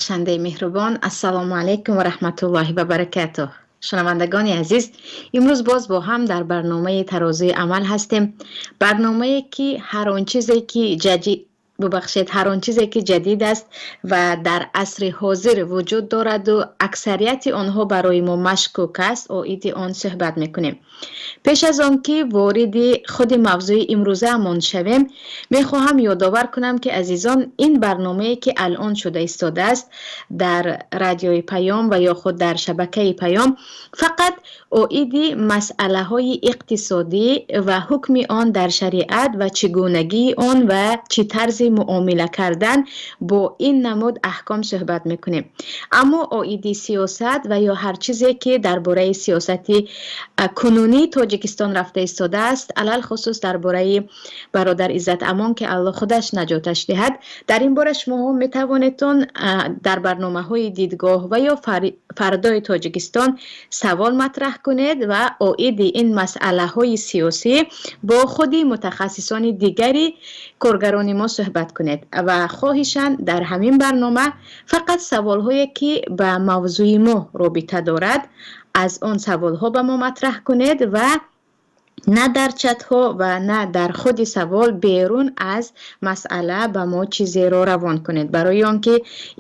Бахшандаи меҳрубон, ассалому алайкум ва раҳматуллоҳи ва баракатуҳ. Шунавандагони азиз, имрӯз боз бо ҳам дар барномаи Тарозуи амал ҳастем. Барномае, ки ҳар он чизе ки бубахшед, ҳар он чизе ки ҷадид аст ва дар асри ҳозир вуҷуд дораду аксарияти онҳо барои мо машкук аст, оиди он суҳбат мекунем. Пеш аз он ки вориди худи мавзӯи имрӯзаамон шавем, мехоҳам ёдовар кунам, ки, азизон, ин барномае, ки алон шуда истодааст дар Радиои Паём ва ё худ дар шабакаи Паём, фақат оиди масъалаҳои иқтисодӣ ва ҳукми он дар шариат ва чӣ гунагии он ва чӣ тарзи муомила кардан бо ин намуд аҳком суҳбат мекунем. Аммо оиди сиёсат ва ё ҳар чизе, ки дар бораи сиёсати кунунии Тоҷикистон рафта истодааст, алалхусус дар бораи бародар Иззат Амон, ки Аллоҳ худаш наҷоташ диҳад, дар ин бора шумоҳо метавонедтон дар барномаҳои Дидгоҳ ва ё Фардои Тоҷикистон савол матраҳ кунед ва оиди ин масъалаҳои сиёсӣ бо худи мутахассисони дигари коргарони мо суҳбат кунед. Ва хоҳишан, дар ҳамин барнома фақат саволҳое, ки ба мавзӯи мо робита дорад, аз он саволҳо ба мо матраҳ кунед ва на дар чатҳо ва на дар худи савол берун аз масъала ба мо чизеро равон кунед, барои он ки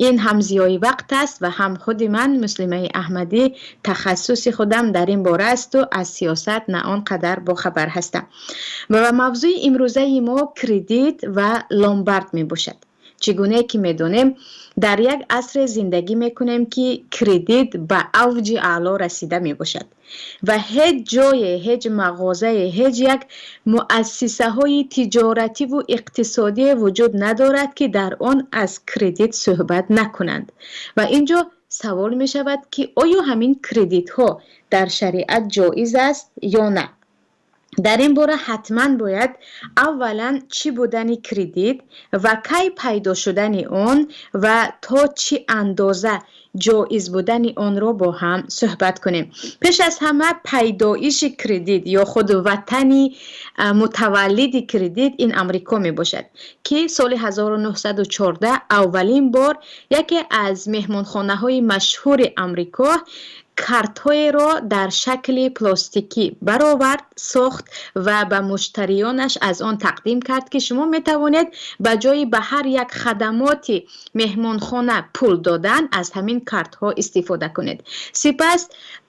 ин ҳам зиёи вақт аст ва ҳам худи ман, Муслимаи Аҳмадӣ, тахассуси худам дар ин бора асту аз сиёсат на он қадар бохабар ҳастам. Ва мавзӯи имрӯзаи мо кредит ва ломбард мебошад. Чӣ гунае ки медонем, дар як асре зиндагӣ мекунем, ки кредит ба авҷи аъло расида мебошад ва ҳеҷ ҷое, ҳеҷ мағозае, ҳеҷ як муассисаҳои тиҷоративу иқтисодие вуҷуд надорад, ки дар он аз кредит суҳбат накунанд. Ва ин ҷо савол мешавад, ки оё ҳамин кредитҳо дар шариат ҷоиз аст ё на. Дар ин бора ҳатман бояд аввалан чӣ будани кредит ва кай пайдо шудани он ва то чӣ андоза ҷоиз будани онро бо ҳам суҳбат кунем. Пеш аз ҳама, пайдоиши кредит ё худ ватани мутаваллиди кредит ин Амрико мебошад, ки соли 1914 аввалин бор яке аз меҳмонхонаҳои машҳури Амрико картҳоеро дар шакли пластикӣ баровард, сохт ва ба муштариёнаш аз он тақдим кард, ки шумо метавонед ба ҷои ба ҳар як хадамоти меҳмонхона пул додан аз ҳамин картҳо истифода кунед. Сипас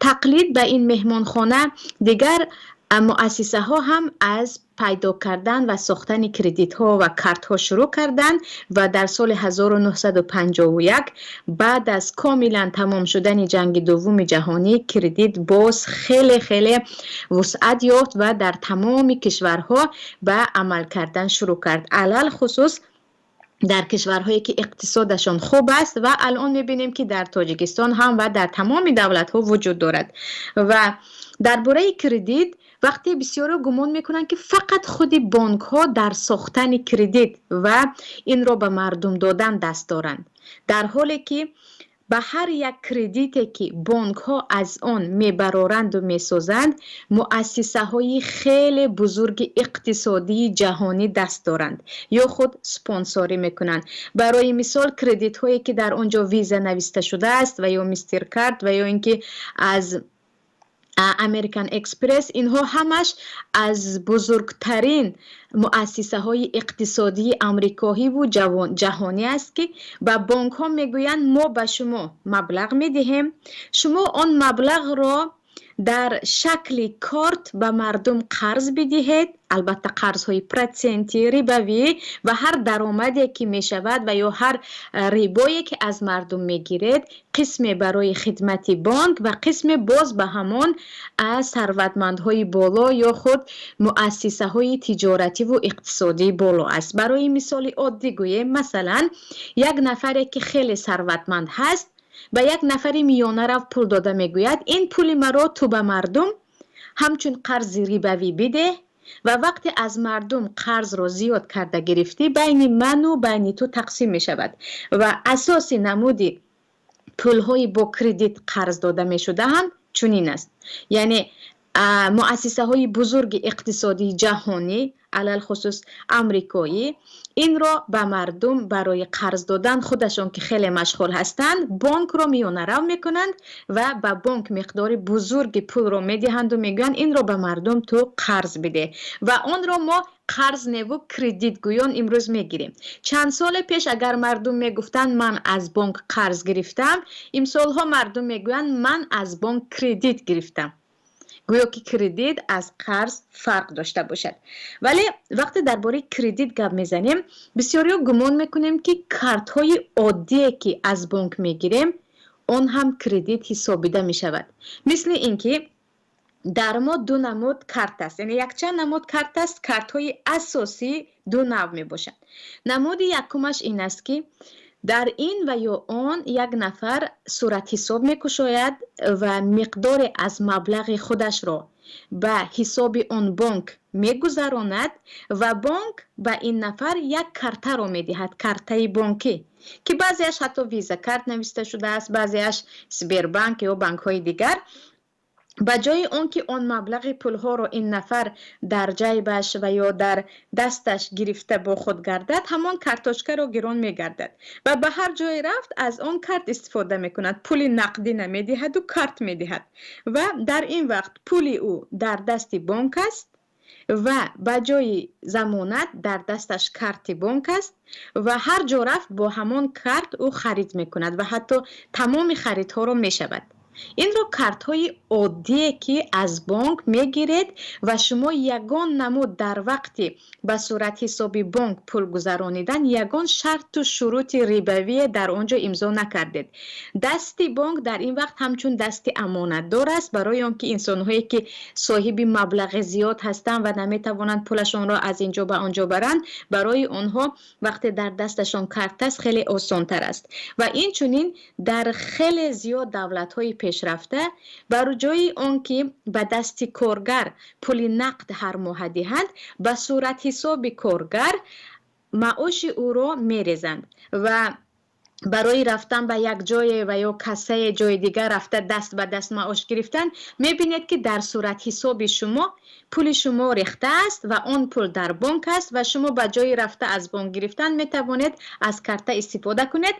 тақлид ба ин меҳмонхона дигар муассисаҳо ҳам аз пайдо кардан ва сохтани кредитҳо ва картҳо шурӯъ карданд ва дар соли 1951, баъд аз комилан тамом шудани Ҷанги Дуввуми Ҷаҳонӣ, кредит боз хеле хеле вусъат ёфт ва дар тамоми кишварҳо ба амал кардан шурӯъ кард, алалхусус дар кишварҳое, ки иқтисодашон хуб аст. Ва алон мебинем, ки дар Тоҷикистон ҳам ва дар тамоми давлатҳо вуҷуд дорад. Ва дар бораи кредит вақте бисёро гумон мекунанд, ки фақат худи бонкҳо дар сохтани кредит ва инро ба мардум додан даст доранд, дар ҳоле ки ба ҳар як кредите, ки бонкҳо аз он мебароранду месозанд, муассисаҳои хеле бузурги иқтисодии ҷаҳонӣ даст доранд ё худ спонсорӣ мекунанд. Барои мисол, кредитҳое, ки дар он ҷо Виза нависта шудааст ва ё Мастеркард ва ё ин ки аз Американ Экспресс, инҳо ҳамаш аз бузургтарин муассисаҳои иқтисодии амрикоҳиву ҷаҳонӣ аст, ки ба бонкҳо мегӯянд: мо ба шумо маблағ медиҳем, шумо он маблағро дар шакли корт ба мардум қарз бидиҳед, албатта қарзҳои процентӣ, рибавӣ, ва ҳар даромаде, ки мешавад, ва ё ҳар рибое, ки аз мардум мегиред, қисме барои хидмати бонк ва қисме боз ба ҳамон сарватмандҳои боло ё худ муассисаҳои тиҷоративу иқтисодии боло аст. Барои мисоли оддӣ гӯем, масалан, як нафаре, ки хеле сарватманд ҳаст, ба як нафари миёнарав пул дода мегӯяд: ин пули маро ту ба мардум ҳамчун қарзи рибавӣ бидеҳ ва вақте аз мардум қарзро зиёд карда гирифтӣ, байни ману байни ту тақсим мешавад. Ва асоси намуди пулҳои бо кредит қарз дода мешуда ҳам чунин аст, яъне муассисаҳои бузурги иқтисодии ҷаҳонӣ Алалхусус амрикоӣ инро ба мардум барои қарз додан, худашон ки хеле машғул ҳастанд, бонкро миёнарав мекунанд ва ба бонк миқдори бузурги пулро медиҳанду мегӯянд: «Инро ба мардум ту қарз бидеҳ». Ва онро мо қарз неву кредит гӯён имрӯз мегирем. Чанд соле пеш агар мардум мегуфтанд: «Ман аз бонк қарз гирифтам», имсолҳо мардум мегӯянд: «Ман аз бонк кредит гирифтам», гӯё ки кредит аз қарз фарқ дошта бошад. Вале вақте дар бораи кредит гап мезанем, бисёриҳо гумон мекунем, ки картҳои оддие, ки аз бонк мегирем, он ҳам кредит ҳисобида мешавад. Мисли ин ки дар мо ду намуд карт аст, яъне якчанд намуд карт аст. Картҳои асосӣ ду навъ мебошанд. Намуди якумаш ин аст, ки дар ин ва ё он як нафар суратҳисоб мекушояд ва миқдоре аз маблағи худашро ба ҳисоби он бонк мегузаронад ва бонк ба ин нафар як картаро медиҳад, картаи бонкӣ, ки баъзеаш ҳатто Виза карт нависта шудааст, баъзеаш Сбербанк ё банкҳои дигар. Ба ҷои он ки он маблағи пулҳоро ин нафар дар ҷайбаш ва ё дар дасташ гирифта бо худ гардад, ҳамон карточкаро гирон мегардад ва ба ҳар ҷое рафт, аз он карт истифода мекунад. Пули нақдӣ намедиҳаду карт медиҳад ва дар ин вақт пули ӯ дар дасти бонк аст ва ба ҷои замонат дар дасташ карти бонк аст ва ҳар ҷо рафт, бо ҳамон карт ӯ харид мекунад ва ҳатто тамоми харидҳоро мешавад. Инро картҳои оддие, ки аз бонк мегиред ва шумо ягон намуд дар вақти ба суратҳисоби бонк пул гузаронидан ягон шарту шурути рибавие дар он ҷо имзо накардед. Дасти бонк дар ин вақт ҳамчун дасти амонатдор аст, барои он ки инсонҳое, ки соҳиби маблағи зиёд ҳастанд ва наметавонанд пулашонро аз ин ҷо ба он ҷо баранд, барои онҳо вақте дар дасташон карт аст, хеле осонтар аст. Ва инчунин дар хеле зиёд давлатҳои пешрафта бар ҷои он ки ба дасти коргар пули нақд ҳар моҳа диҳанд, ба суратҳисоби коргар маоши ӯро мерезанд ва барои рафтан ба як ҷое ва ё кассае ҷои дигар рафта, даст ба даст маош гирифтан, мебинед, ки дар суратҳисоби шумо пули шумо рехта аст ва он пул дар бонк аст ва шумо ба ҷои рафта аз бонк гирифтан метавонед аз карта истифода кунед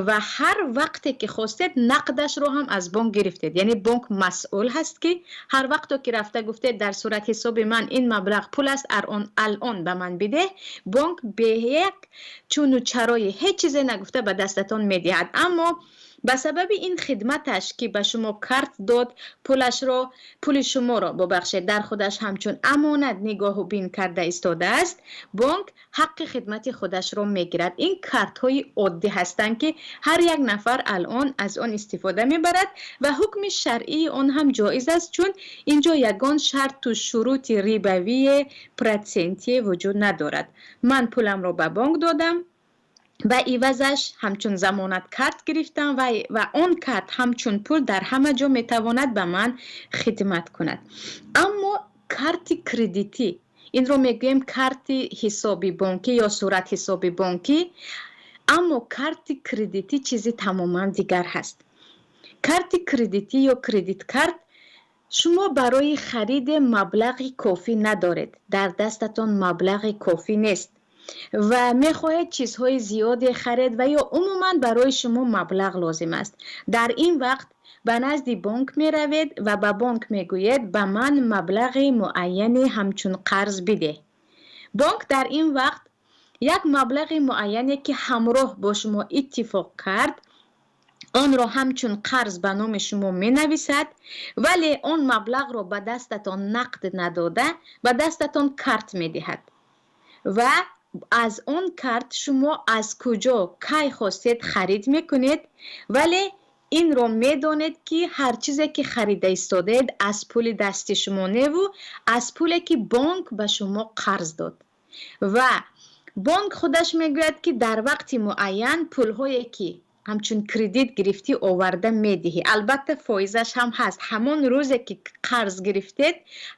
ва ҳар вақте ки хостед, нақдашро ҳам аз бонк гирифтед. Яъне бонк масъул ҳаст, ки ҳар вақто ки рафта гуфтед: «Дар суратҳисоби ман ин маблағ пул аст, алон ба ман бидеҳ», бонк бе як чуну чарои ҳеҷ чизе нагуфта ба дастатон медиҳад. Аммо ба сабаби ин хидматаш, ки ба шумо карт дод, пулашро, пули шуморо, бубахшед, дар худаш ҳамчун амонат нигоҳу бин карда истодааст, бонк ҳаққи хидмати худашро мегирад. Ин картҳои оддӣ ҳастанд, ки ҳар як нафар алон аз он истифода мебарад ва ҳукми шаръии он ҳам ҷоиз аст, чун ин ҷо ягон шарту шурути рибавие, процентие вуҷуд надорад. Ман пуламро ба бонк додам, ба ивазаш ҳамчун замонат карт гирифтам ва он карт ҳамчун пул дар ҳама ҷо метавонад ба ман хидмат кунад. Аммо карти кредитӣ, инро мегӯем карти ҳисоби бонкӣ ё суратҳисоби бонкӣ. Аммо карти кредитӣ чизи тамоман дигар ҳаст. Карти кредитӣ ё кредит карт: шумо барои хариде маблағи кофӣ надоред, дар дастатон маблағи кофӣ нест ва мехоҳед чизҳои зиёде харед ва ё умуман барои шумо маблағ лозим аст. Дар ин вақт ба назди бонк меравед ва ба бонк мегӯед: «Ба ман маблағи муайяне ҳамчун қарз бидеҳ». Бонк дар ин вақт як маблағи муайяне, ки ҳамроҳ бо шумо иттифоқ кард, онро ҳамчун қарз ба номи шумо менависад, вале он маблағро ба дастатон нақд надода, ба дастатон карт медиҳад ва аз он карт шумо аз куҷо, кай хостед, харид мекунед. Вале инро медонед, ки ҳар чизе ки харида истодаед, аз пули дасти шумо неву аз пуле, ки бонк ба шумо қарз дод. Ва бонк худаш мегӯяд, ки дар вақти муайян пулҳое, ки Ҳамчун кредит гирифтӣ, оварда медиҳӣ. Албатта, фоизаш ҳам ҳаст. Ҳамон рӯзе ки қарз гирифтед,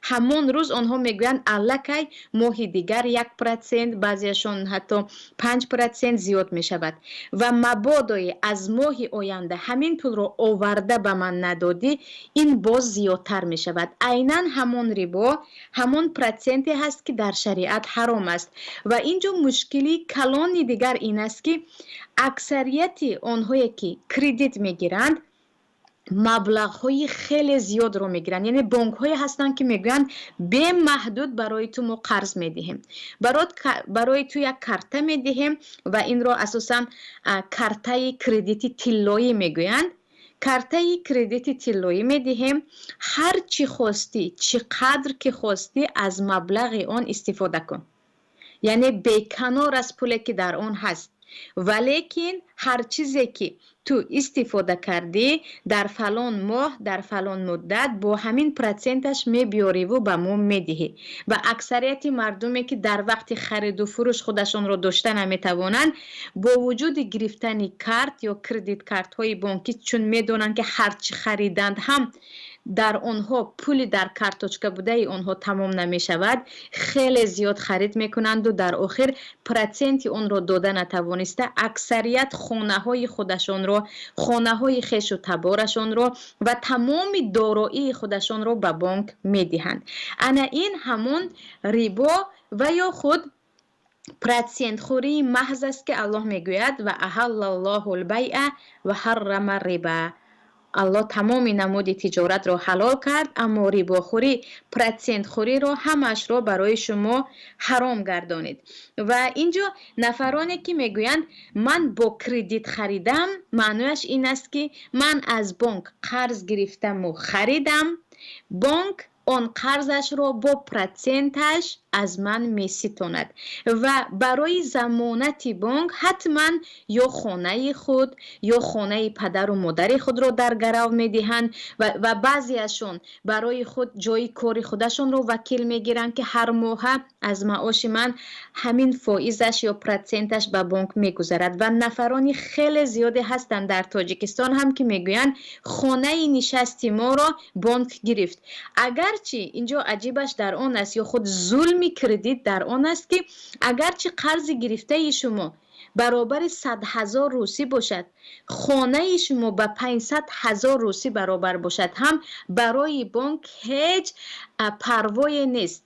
ҳамон рӯз онҳо мегӯянд, аллакай моҳи дигар 1%, баъзеашон ҳатто 5% зиёд мешавад. Ва мабодое аз моҳи оянда ҳамин пулро оварда ба ман надодӣ, ин боз зиёдтар мешавад. Айнан ҳамон рибо, ҳамон проценте ҳаст, ки дар шариат ҳаром аст. Ва ин ҷо мушкили калони дигар ин аст, ки аксарияти онҳое ки кредит мегиранд, маблағҳои хеле зиёдро мегиранд. Яъне бонкҳое ҳастанд, ки мегӯянд, бемаҳдуд барои ту мо қарз медиҳем, барои ту як карта медиҳем. Ва инро асосан картаи кредити тиллоӣ мегӯянд. Картаи кредити тиллоӣ медиҳем, ҳар чӣ хостӣ, чӣ қадр ки хостӣ, аз маблағи он истифода кун, яъне беканор аз пуле ки дар он ҳаст. Валекин ҳар чизе ки ту истифода кардӣ, дар фалон моҳ, дар фалон муддат бо ҳамин проценташ мебиёриву ба мо медиҳӣ. Ва аксарияти мардуме ки дар вақти хариду фурӯш худашонро дошта наметавонанд, бо вуҷуди гирифтани карт ё кредит картҳои бонкӣ, чун медонанд, ки ҳар чӣ хариданд ҳам, дар онҳо пули дар карточка будаи онҳо тамом намешавад, хеле зиёд харид мекунанду дар охир проценти онро дода натавониста, аксарият хонаҳои худашонро, хонаҳои хешу таборашонро ва тамоми дороии худашонро ба бонк медиҳанд. Ана ин ҳамон рибо ва ё худ процентхӯрии маҳз аст, ки Аллоҳ мегӯяд: "Ва аҳаллаллоҳу лбайъа ва ҳаррама риба". Аллоҳ тамоми намуди тиҷоратро ҳалол кард, аммо рибохӯрӣ, процентхӯриро ҳамаашро барои шумо ҳаром гардонид. Ва инҷо нафароне ки мегӯянд, ман бо кредит харидам, маънояш ин аст, ки ман аз бонк қарз гирифтаму харидам, бонк он қарзашро бо проценташ аз ман меситонад. Ва барои замонати бонк ҳатман ё хонаи худ, ё хонаи падару модари худро дар гарав медиҳанд. Ва баъзеашон барои худ ҷои кори худашонро вакил мегиранд, ки ҳар моҳа аз маоши ман ҳамин фоизаш ё проценташ ба бонк мегузарад. Ва нафарони хеле зиёде ҳастанд дар Тоҷикистон ҳам, ки мегӯянд, хонаи нишасти моро бонк гирифт. Агарчи инҷо аҷибаш дар он аст, ё худ зулми кредит дар он аст, ки агарчи қарзи гирифтаи шумо баробари 100 000 русӣ бошад, хонаи шумо ба 500 000 русӣ баробар бошад ҳам, барои бонк ҳеҷ парвое нест.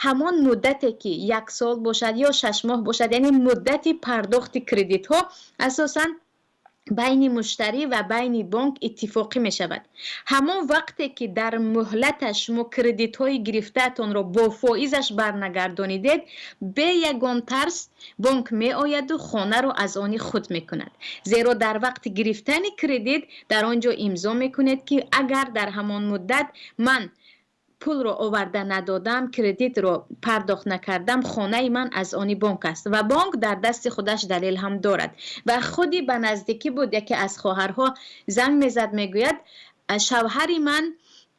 Ҳамон муддате ки як сол бошад ё 6 моҳ бошад, яъне муддати пардохти кредитҳо асосан байни муштарӣ ва байни бонк иттифоқӣ мешавад. Ҳамон вақте ки дар муҳлаташ шумо кредитҳои гирифтаатонро бо фоизаш барнагардонидед, бе ягон тарс бонк меояду хонаро аз они худ мекунад. Зеро дар вақти гирифтани кредит дар он ҷо имзо мекунед, ки агар дар ҳамон муддат ман пулро оварда надодам, кредитро пардохт накардам, хонаи ман аз они бонк аст. Ва бонк дар дасти худаш далел ҳам дорад. Ва худи ба наздикӣ буд, яке аз хоҳарҳо занг мезад, мегӯяд, шавҳари ман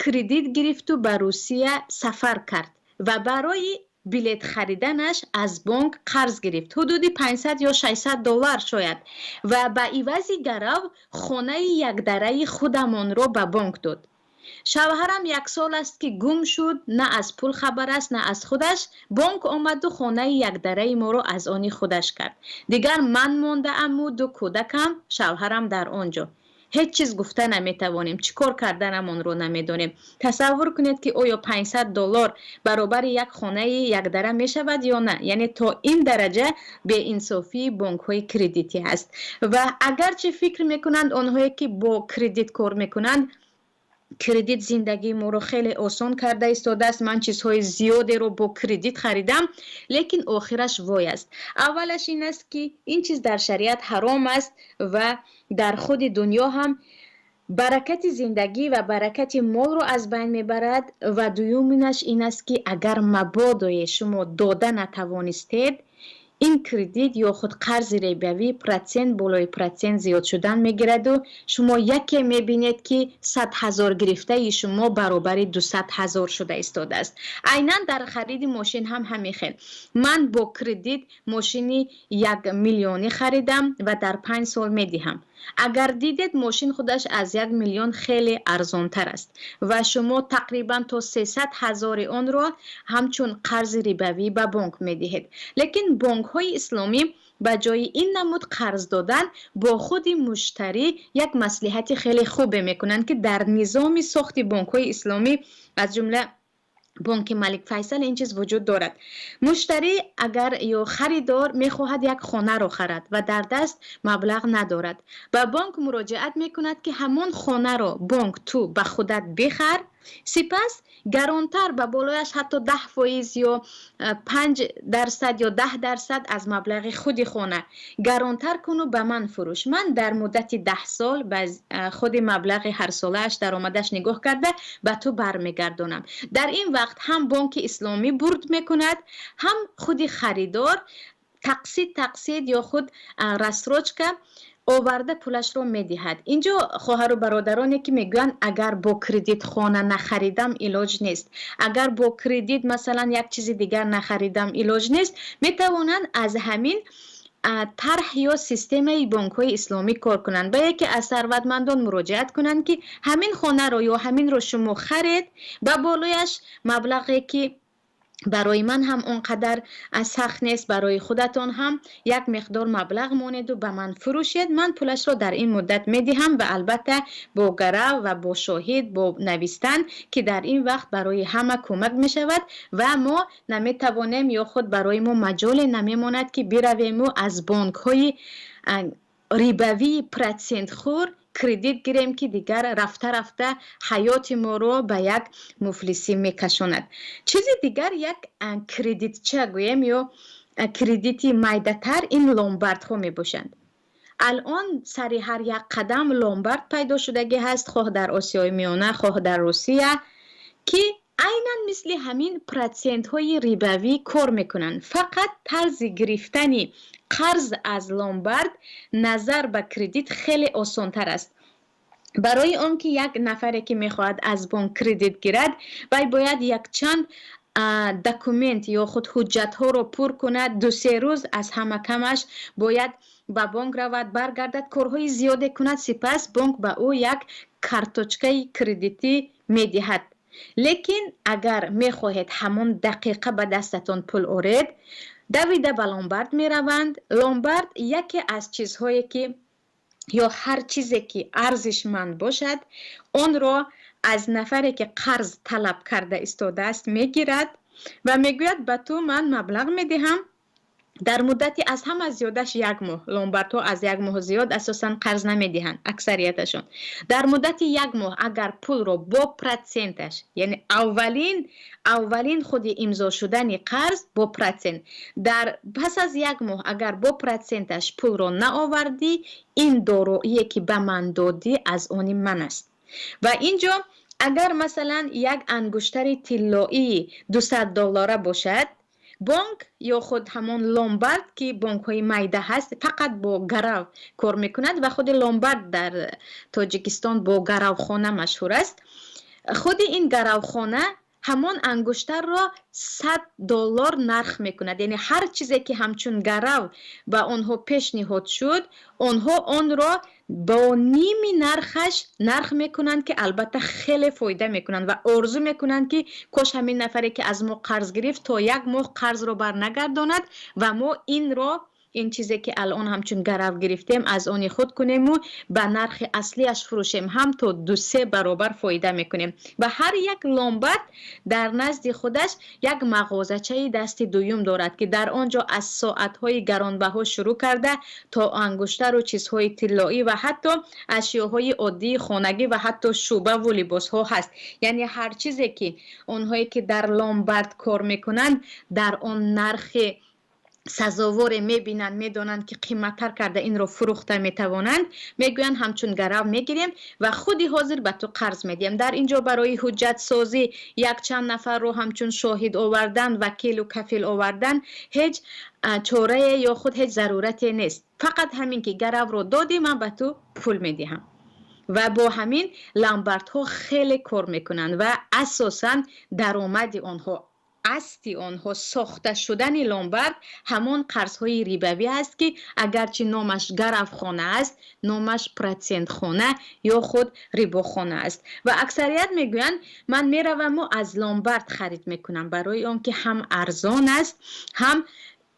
кредит гирифту ба Русия сафар кард ва барои билет хариданаш аз бонк қарз гирифт, ҳудуди 500 ё 600 доллар шояд, ва ба ивази гарав хонаи якдараи худамонро ба бонк дод. Шавҳарам як сол аст, ки гум шуд, на аз пул хабар аст, на аз худаш. Бонк омаду хонаи якдараи моро аз они худаш кард. Дигар ман мондааму ду кӯдакам, шавҳарам дар он ҷо. Ҳеҷ чиз гуфта наметавонем, чӣ кор карданамонро намедонем. Тасаввур кунед, ки оё 500 доллар баробари як хонаи якдара мешавад ё на? Яъне то ин дараҷа беинсофии бонкҳои кредитӣ ҳаст. Ва агарчи фикр мекунанд онҳое ки бо кредит кор мекунанд, кредит зиндагии моро хеле осон карда истодааст, ман чизҳои зиёдеро бо кредит харидам, лекин охираш вой аст. Аввалаш ин аст, ки ин чиз дар шариат ҳаром аст ва дар худи дунё ҳам баракати зиндагӣ ва баракати молро аз байн мебарад. Ва дуюминаш ин аст, ки агар мабодое шумо дода натавонистед, Ин кредит ё худ қарзи рибавӣ процент болои процент зиёд шудан мегираду шумо яке мебинед, ки 100 000 гирифтаи шумо баробари 200 000 шуда истодааст. Айнан дар хариди мошин ҳам ҳамин хел. Ман бо кредит мошини 1 миллионӣ харидам ва дар 5 сол медиҳам. Агар дидед, мошин худаш аз 1 миллион хеле арзонтар аст ва шумо тақрибан то 300 000-и онро ҳамчун қарзи рибавӣ ба бонк медиҳед. Лекин бонкҳои исломӣ ба ҷои ин намуд қарз додан бо худи муштарӣ як маслиҳати хеле хубе мекунанд, ки дар низоми сохти бонкҳои исломӣ, аз ҷумла бонки Малик Файсал, ин чиз вуҷуд дорад. Муштарӣ агар ё харидор мехоҳад як хонаро харад ва дар даст маблағ надорад, ба бонк муроҷиат мекунад, ки ҳамон хонаро, бонк, ту ба худат бихар, сипас гаронтар ба болояш ҳатто 10% ё 5% ё 10% аз маблағи худи хона гаронтар куну ба ман фурӯш. Ман дар муддати 10 сол ба худи маблағи ҳарсолааш, даромадаш нигоҳ карда, ба ту бармегардонам. Дар ин вақт ҳам бонки исломӣ бурд мекунад, ҳам худи харидор тақсид тақсид ё худ рассрочка оварда пулашро медиҳад. Инҷо хоҳару бародароне, ки мегӯянд, агар бо кредит хона нахаридам, илоҷ нест, агар бо кредит, масалан, як чизи дигар нахаридам, илоҷ нест, метавонанд аз ҳамин тарҳ ё системаи бонкҳои исломӣ кор кунанд, ба яке аз сарватмандон муроҷиат кунанд, ки ҳамин хонаро ё ҳаминро шумо харед, ба болояш маблағе, ки барои ман ҳам он қадар сахт нест, барои худатон ҳам як миқдор маблағ монеду ба ман фурӯшед, ман пулашро дар ин муддат медиҳам. Ва албатта, бо гарав ва бо шоҳид, бо навистан, ки дар ин вақт барои ҳама кӯмак мешавад ва мо наметавонем ё худ барои мо маҷоле намемонад, ки биравему аз бонкҳои рибавии процентхӯр кредит гирем, ки дигар рафта рафта ҳаёти моро ба як муфлисӣ мекашонад. Чизи дигар, як кредитча гӯем ё кредити майдатар, ин ломбардҳо мебошанд. Алон сари ҳар як қадам ломбард пайдо шудагӣ ҳаст, хоҳ дар Осиёи Миёна, хоҳ дар Русия, ки айнан мисли ҳамин процентҳои рибавӣ кор мекунанд. Фақат тарзи гирифтани қарз аз ломбард назар ба кредит хеле осонтар аст. Барои он ки як нафаре, ки мехоҳад аз бонк кредит гирад, вай бояд якчанд документ ё худ ҳуҷҷатҳоро пур кунад, 2-3 рӯз аз ҳама камаш бояд ба бонк равад, баргардад, корҳои зиёде кунад, сипас бонк ба ӯ як карточкаи кредитӣ медиҳад. Лекин агар мехоҳед ҳамон дақиқа ба дастатон пул оред, давида ба ломбард мераванд. Ломбард яке аз чизҳое, ки ё ҳар чизе, ки арзишманд бошад, онро аз нафаре, ки қарз талаб карда истодааст, мегирад ва мегӯяд: «Ба ту ман маблағ медиҳам дар муддати аз ҳама зиёдаш як моҳ». Ломбардҳо аз як моҳ зиёд асосан қарз намедиҳанд аксарияташон. Дар муддати як моҳ агар пулро бо проценташ, яъне аввалин худи имзо шудани қарз бо процент, дар пас аз як моҳ агар бо проценташ пулро наовардӣ, ин дороие, ки ба ман додӣ, аз они ман аст. Ва инҷо агар, масалан, як ангуштари тиллоии 200 доллара бошад, бонк ё худ ҳамон ломбард, ки бонкҳои майда ҳаст, фақат бо гарав кор мекунад ва худи ломбард дар Тоҷикистон бо гаравхона машҳур аст, худи ин гаравхона ҳамон ангуштарро 100 доллар нарх мекунад. Яъне ҳар чизе, ки ҳамчун гарав ба онҳо пешниҳод шуд, онҳо онро бо ними нархаш нарх мекунанд, ки албатта хеле фоида мекунанд ва орзу мекунанд, ки кош ҳамин нафаре, ки аз мо қарз гирифт, то як моҳ қарзро барнагардонад ва мо инро, ин чизе, ки алон ҳамчун гарав гирифтем, аз они худ кунему ба нархи аслиаш фурӯшем, ҳам то 2-се баробар фоида мекунем. Ва ҳар як ломбард дар назди худаш як мағозачаи дасти дуюм дорад, ки дар он ҷо аз соатҳои гаронбаҳо шурӯъ карда то ангуштару чизҳои тиллоӣ ва ҳатто ашёҳои оддии хонагӣ ва ҳатто шӯбаву либосҳо ҳаст. Яъне ҳар чизе, ки онҳое, ки дар ломбард кор мекунанд, дар он нархи Сазоворе мебинанд, медонанд, ки қиматтар карда инро фурӯхта метавонанд, мегӯянд, ҳамчун гарав мегирем ва худи ҳозир ба ту қарз медиҳем. Дар ин ҷо барои ҳуҷҷатсозӣ якчанд нафарро ҳамчун шоҳид овардан, вакилу кафил овардан ҳеҷ чорае ё худ ҳеҷ зарурате нест. Фақат ҳамин ки гаравро додӣ, ман ба ту пул медиҳам. Ва бо ҳамин ломбардҳо хеле кор мекунанд ва асосан даромади онҳо, асти онҳо, сохта шудани ломбард ҳамон қарзҳои рибавӣ аст, ки агарчи номаш гаравхона аст, номаш процентхона ё худ рибохона аст. Ва аксарият мегӯянд, ман мераваму аз ломбард харид мекунам, барои он ки ҳам арзон аст, ҳам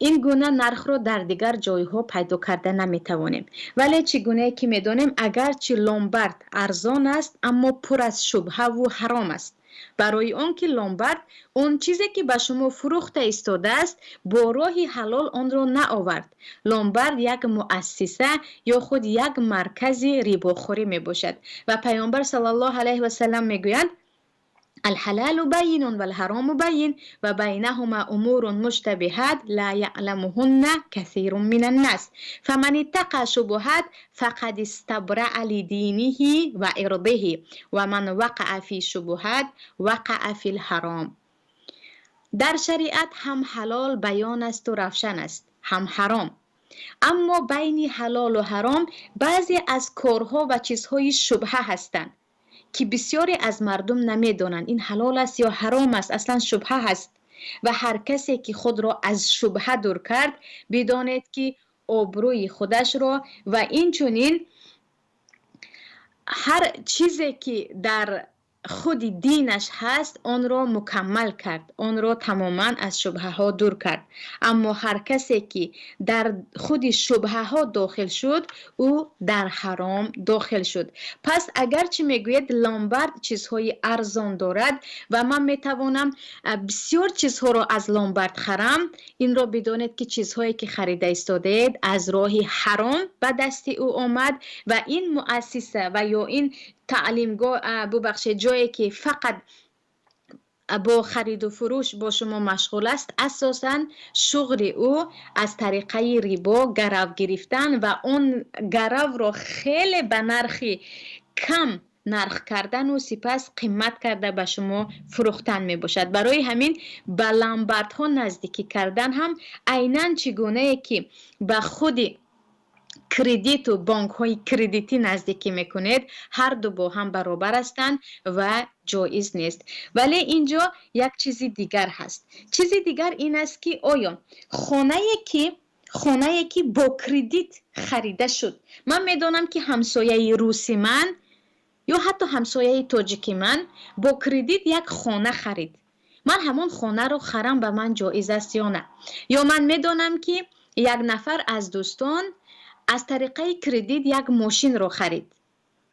ин гуна нархро дар дигар ҷойҳо пайдо карда наметавонем. Вале чӣ гунае ки медонем, агарчи ломбард арзон аст, аммо пур аз шубҳаву ҳаром аст, барои он ки ломбард он чизе ки ба шумо фурӯхта истодааст, бо роҳи ҳалол онро наовард. Ломбард як муассиса ё худ як маркази рибохӯрӣ мебошад. Ва Пайғамбар саллаллоҳу алайҳи васалам мегӯянд: الحلال بين والحرام بين وبينهما أمور مشتبهات لا يعلمهن كثير من الناس فمن اتقى الشبهات فقد استبرأ لدينه وعرضه ومن وقع في الشبهات وقع في الحرام. Дар шариат ҳам ҳалол баён асту равшан аст, ҳам ҳаром, аммо байни ҳалолу ҳаром баъзе аз корҳо ва чизҳои шубҳа ҳастанд, ки бисёре аз мардум намедонанд, ин ҳалол аст ё ҳаром аст, аслан шубҳа ҳаст. Ва ҳар касе ки худро аз шубҳа дур кард, бидонед, ки обрӯи худашро ва инчунин ҳар чизе ки дар худи динаш ҳаст, онро мукаммал кард, онро тамоман аз шубҳаҳо дур кард. Аммо ҳар касе ки дар худи шубҳаҳо дохил шуд, ӯ дар ҳаром дохил шуд. Пас агарчи мегӯед, ломбард чизҳои арзон дорад ва ман метавонам бисёр чизҳоро аз ломбард харам, инро бидонед, ки чизҳое ки харида истодаед, аз роҳи ҳаром ба дасти ӯ омад. Ва ин муассиса ва ё ин таълимгоҳ, бубахшед, ҷое ки фақат бо хариду фурӯш бо шумо машғул аст, асосан шуғли ӯ аз тариқаи рибо гарав гирифтан ва он гаравро хеле ба нархи кам нарх кардану сипас қимат карда ба шумо фурӯхтан мебошад. Барои ҳамин ба ломбардҳо наздикӣ кардан ҳам айнан чӣ гунае ки ба худи кредиту бонкҳои кредитӣ наздикӣ мекунед, ҳарду бо ҳам баробар ҳастанд ва ҷоиз нест. Вале ин ҷо як чизи дигар ҳаст. Чизи дигар ин аст, ки оё хонае ки бо кредит харида шуд, ман медонам, ки ҳамсояи руси ман ё ҳатто ҳамсояи тоҷики ман бо кредит як хона харид, ман ҳамон хонаро харам, ба ман ҷоиз аст ё на? Ё ман медонам, ки як нафар аз дӯстон аз тариқаи кредит як мошинро харид,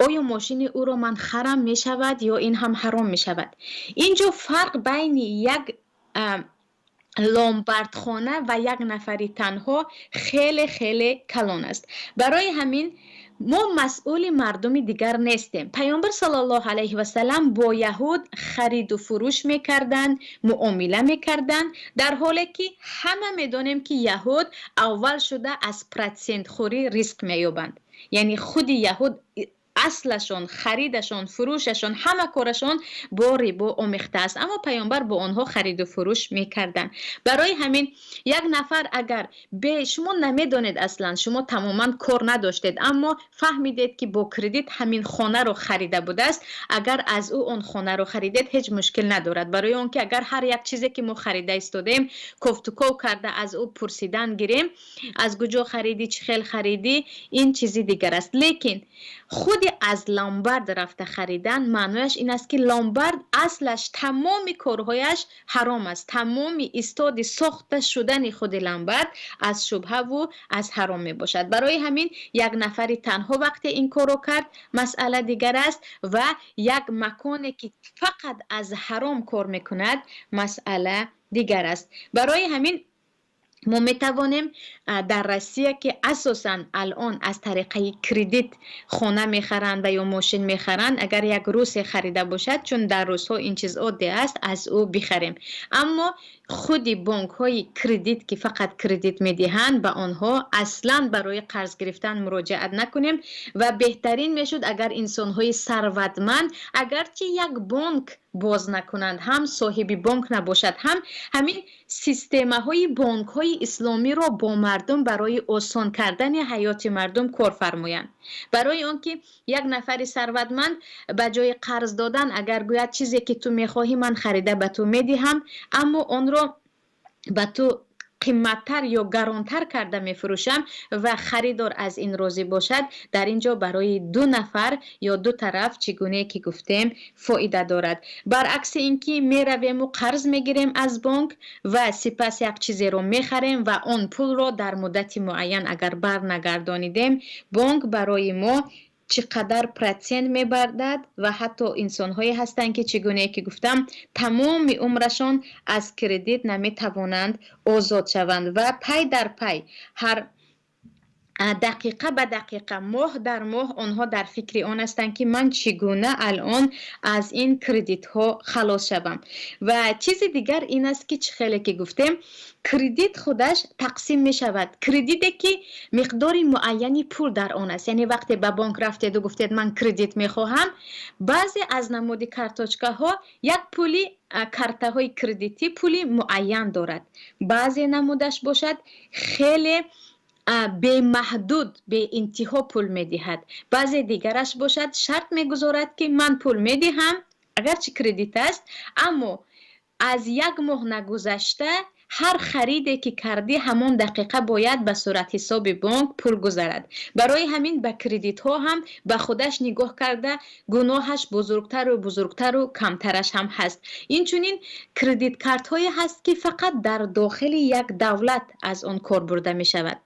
оё мошини ӯро ман харам мешавад ё ин ҳам ҳаром мешавад? Ин ҷо фарқ байни як ломбардхона ва як нафари танҳо хеле хеле калон аст. Барои ҳамин мо масъули мардуми дигар нестем. Паёмбар саллаллоҳу алайҳи васалам бо яҳуд хариду фурӯш мекарданд, муомила мекарданд, дар ҳоле ки ҳама медонем, ки яҳуд аввал шуда аз процентхӯрӣ ризқ меёбанд. Яъне худи яҳуд аслашон, харидашон, фурӯшашон, ҳама корашон бо рибо омехта аст, аммо Паёмбар бо онҳо хариду фурӯш мекарданд. Барои ҳамин як нафар агар бе шумо намедонед, аслан шумо тамоман кор надоштед, аммо фаҳмидед, ки бо кредит ҳамин хонаро харида будааст, агар аз ӯ он хонаро харидед, ҳеҷ мушкил надорад. Барои он ки агар ҳар як чизе ки мо харида истодаем, кофтуков карда аз ӯ пурсидан гирем, аз куҷо харидӣ, чӣ хел харидӣ, ин чизи дигар аст. Лекин худи аз ломбард рафта харидан маънояш ин аст, ки ломбард аслаш тамоми корҳояш ҳаром аст. Тамоми истоди сохта шудани худи ломбард аз шубҳаву аз ҳаром мебошад. Барои ҳамин як нафари танҳо вақте ин корро кард, масъала дигар аст ва як маконе ки фақат аз ҳаром кор мекунад, масъала дигар аст. Барои ҳамин Мо метавонем дар Россия, ки асосан алон аз тариқаи кредит хона мехаранд ва ё мошин мехаранд, агар як русе харида бошад, чун дар русҳо ин чиз оддӣ аст, аз ӯ бихарем. Аммо худи бонкҳои кредит, ки фақат кредит медиҳанд, ба онҳо аслан барои қарз гирифтан муроҷиат накунем. Ва беҳтарин мешуд, агар инсонҳои сарватманд агарчи як бонк боз накунанд ҳам, соҳиби бонк набошад ҳам, ҳамин системаҳои бонкҳои исломиро бо мардум барои осон кардани ҳаёти мардум кор фармоянд. Барои он ки як нафари сарватманд ба ҷои қарз додан агар гӯяд: «Чизе ки ту мехоҳӣ, ман харида ба ту медиҳам, аммо онро ба ту қимматтар ё гаронтар карда мефурӯшам», ва харидор аз ин розӣ бошад, дар ин ҷо барои ду нафар ё ду тараф, чӣ гуне ки гуфтем, фоида дорад. Баръакси ин ки меравему қарз мегирем аз бонк ва сипас як чизеро мехарем ва он пулро дар муддати муайян агар барнагардонидем, бонк барои мо чӣ қадар процент мебардад. Ва ҳатто инсонҳое ҳастанд, ки, чӣ гуне ки гуфтам, тамоми умрашон аз кредит наметавонанд озод шаванд ва пай дар пай, ҳар дақиқа ба дақиқа, моҳ дар моҳ онҳо дар фикри он ҳастанд, ки ман чӣ гуна алон аз ин кредитҳо халос шавам. Ва чизи дигар ин аст, ки чӣ хеле ки гуфтем, кредит худаш тақсим мешавад: кредите, ки миқдори муайяни пул дар он аст, яъне вақте ба бонк рафтеду гуфтед: «Ман кредит мехоҳам», баъзе аз намуди карточкаҳо як пули, картаҳои кредитӣ пули муайян дорад, баъзе намудаш бошад, хеле бемаҳдуд, беинтиҳо пул медиҳад, баъзе дигараш бошад, шарт мегузорад, ки ман пул медиҳам, агарчи кредит аст, аммо аз як моҳ нагузашта ҳар хариде ки кардӣ, ҳамон дақиқа бояд ба суратҳисоби бонк пул гузарад. Барои ҳамин ба кредитҳо ҳам ба худаш нигоҳ карда, гуноҳаш бузургтару бузургтару камтараш ҳам ҳаст. Инчунин кредит-картҳое ҳаст, ки фақат дар дохили як давлат аз он кор бурда мешавад,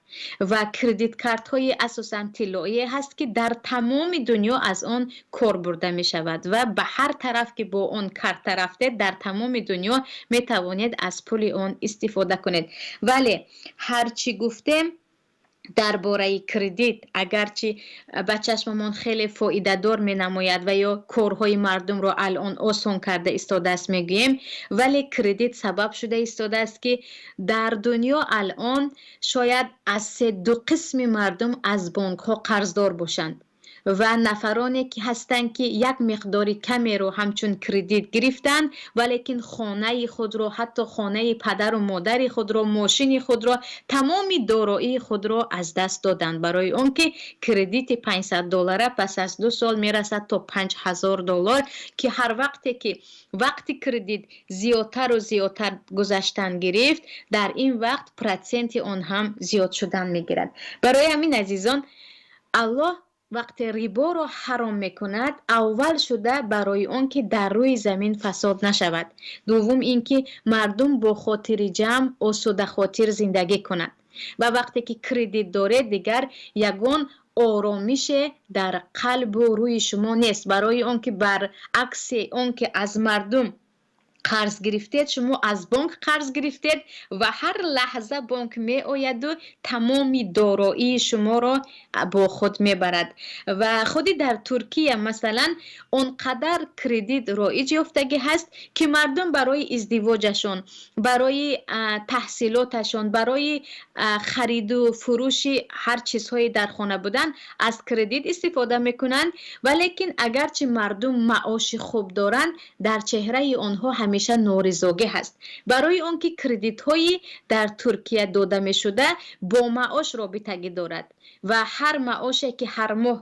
ва кредит-картҳои асосан тиллоие ҳаст, ки дар тамоми дунё аз он кор бурда мешавад ва ба ҳар тараф ки бо он карта рафтед, дар тамоми дунё метавонед аз пули он истифода кунед. Вале ҳар чӣ гуфтем дар бораи кредит, агарчи ба чашмамон хеле фоидадор менамояд ва ё корҳои мардумро алон осон карда истодааст мегӯем, вале кредит сабаб шуда истодааст, ки дар дунё алон шояд аз се ду қисми мардум аз бонкҳо қарздор бошанд. Ва нафароне ки ҳастанд, ки як миқдори камеро ҳамчун кредит гирифтанд, валекин хонаи худро, ҳатто хонаи падару модари худро, мошини худро, тамоми дороии худро аз даст доданд, барои он ки кредити 500 доллара пас аз 2 сол мерасад то 5000 доллар, ки ҳар вақте ки вақти кредит зиёдтару зиёдтар гузаштан гирифт, дар ин вақт проценти он ҳам зиёд шудан мегирад. Барои ҳамин, азизон, Аллоҳ вақте риборо ҳаром мекунад, аввал шуда барои он ки дар рӯи замин фасод нашавад, дуввум ин ки мардум бо хотири ҷамъ, осудахотир зиндагӣ кунад. Ва вақте ки кредит доред, дигар ягон оромише дар қалбу рӯи шумо нест, барои он ки баръакси он ки аз мардум қарз гирифтед, шумо аз бонк қарз гирифтед ва ҳар лаҳза бонк меояду тамоми дороии шуморо бо худ мебарад. Ва худи дар Туркия, масалан, он қадар кредит роиҷ ёфтагӣ ҳаст, ки мардум барои издивоҷашон, барои таҳсилоташон, барои хариду фурӯши ҳар чизҳое дар хона будан аз кредит истифода мекунанд. Валекин агарчи мардум маоши хуб доранд, дар чеҳраи онҳо ҳамеша норизогӣ ҳаст, барои он ки кредитҳои дар Туркия дода мешуда бо маош робитагӣ дорад ва ҳар маоше ки ҳар моҳ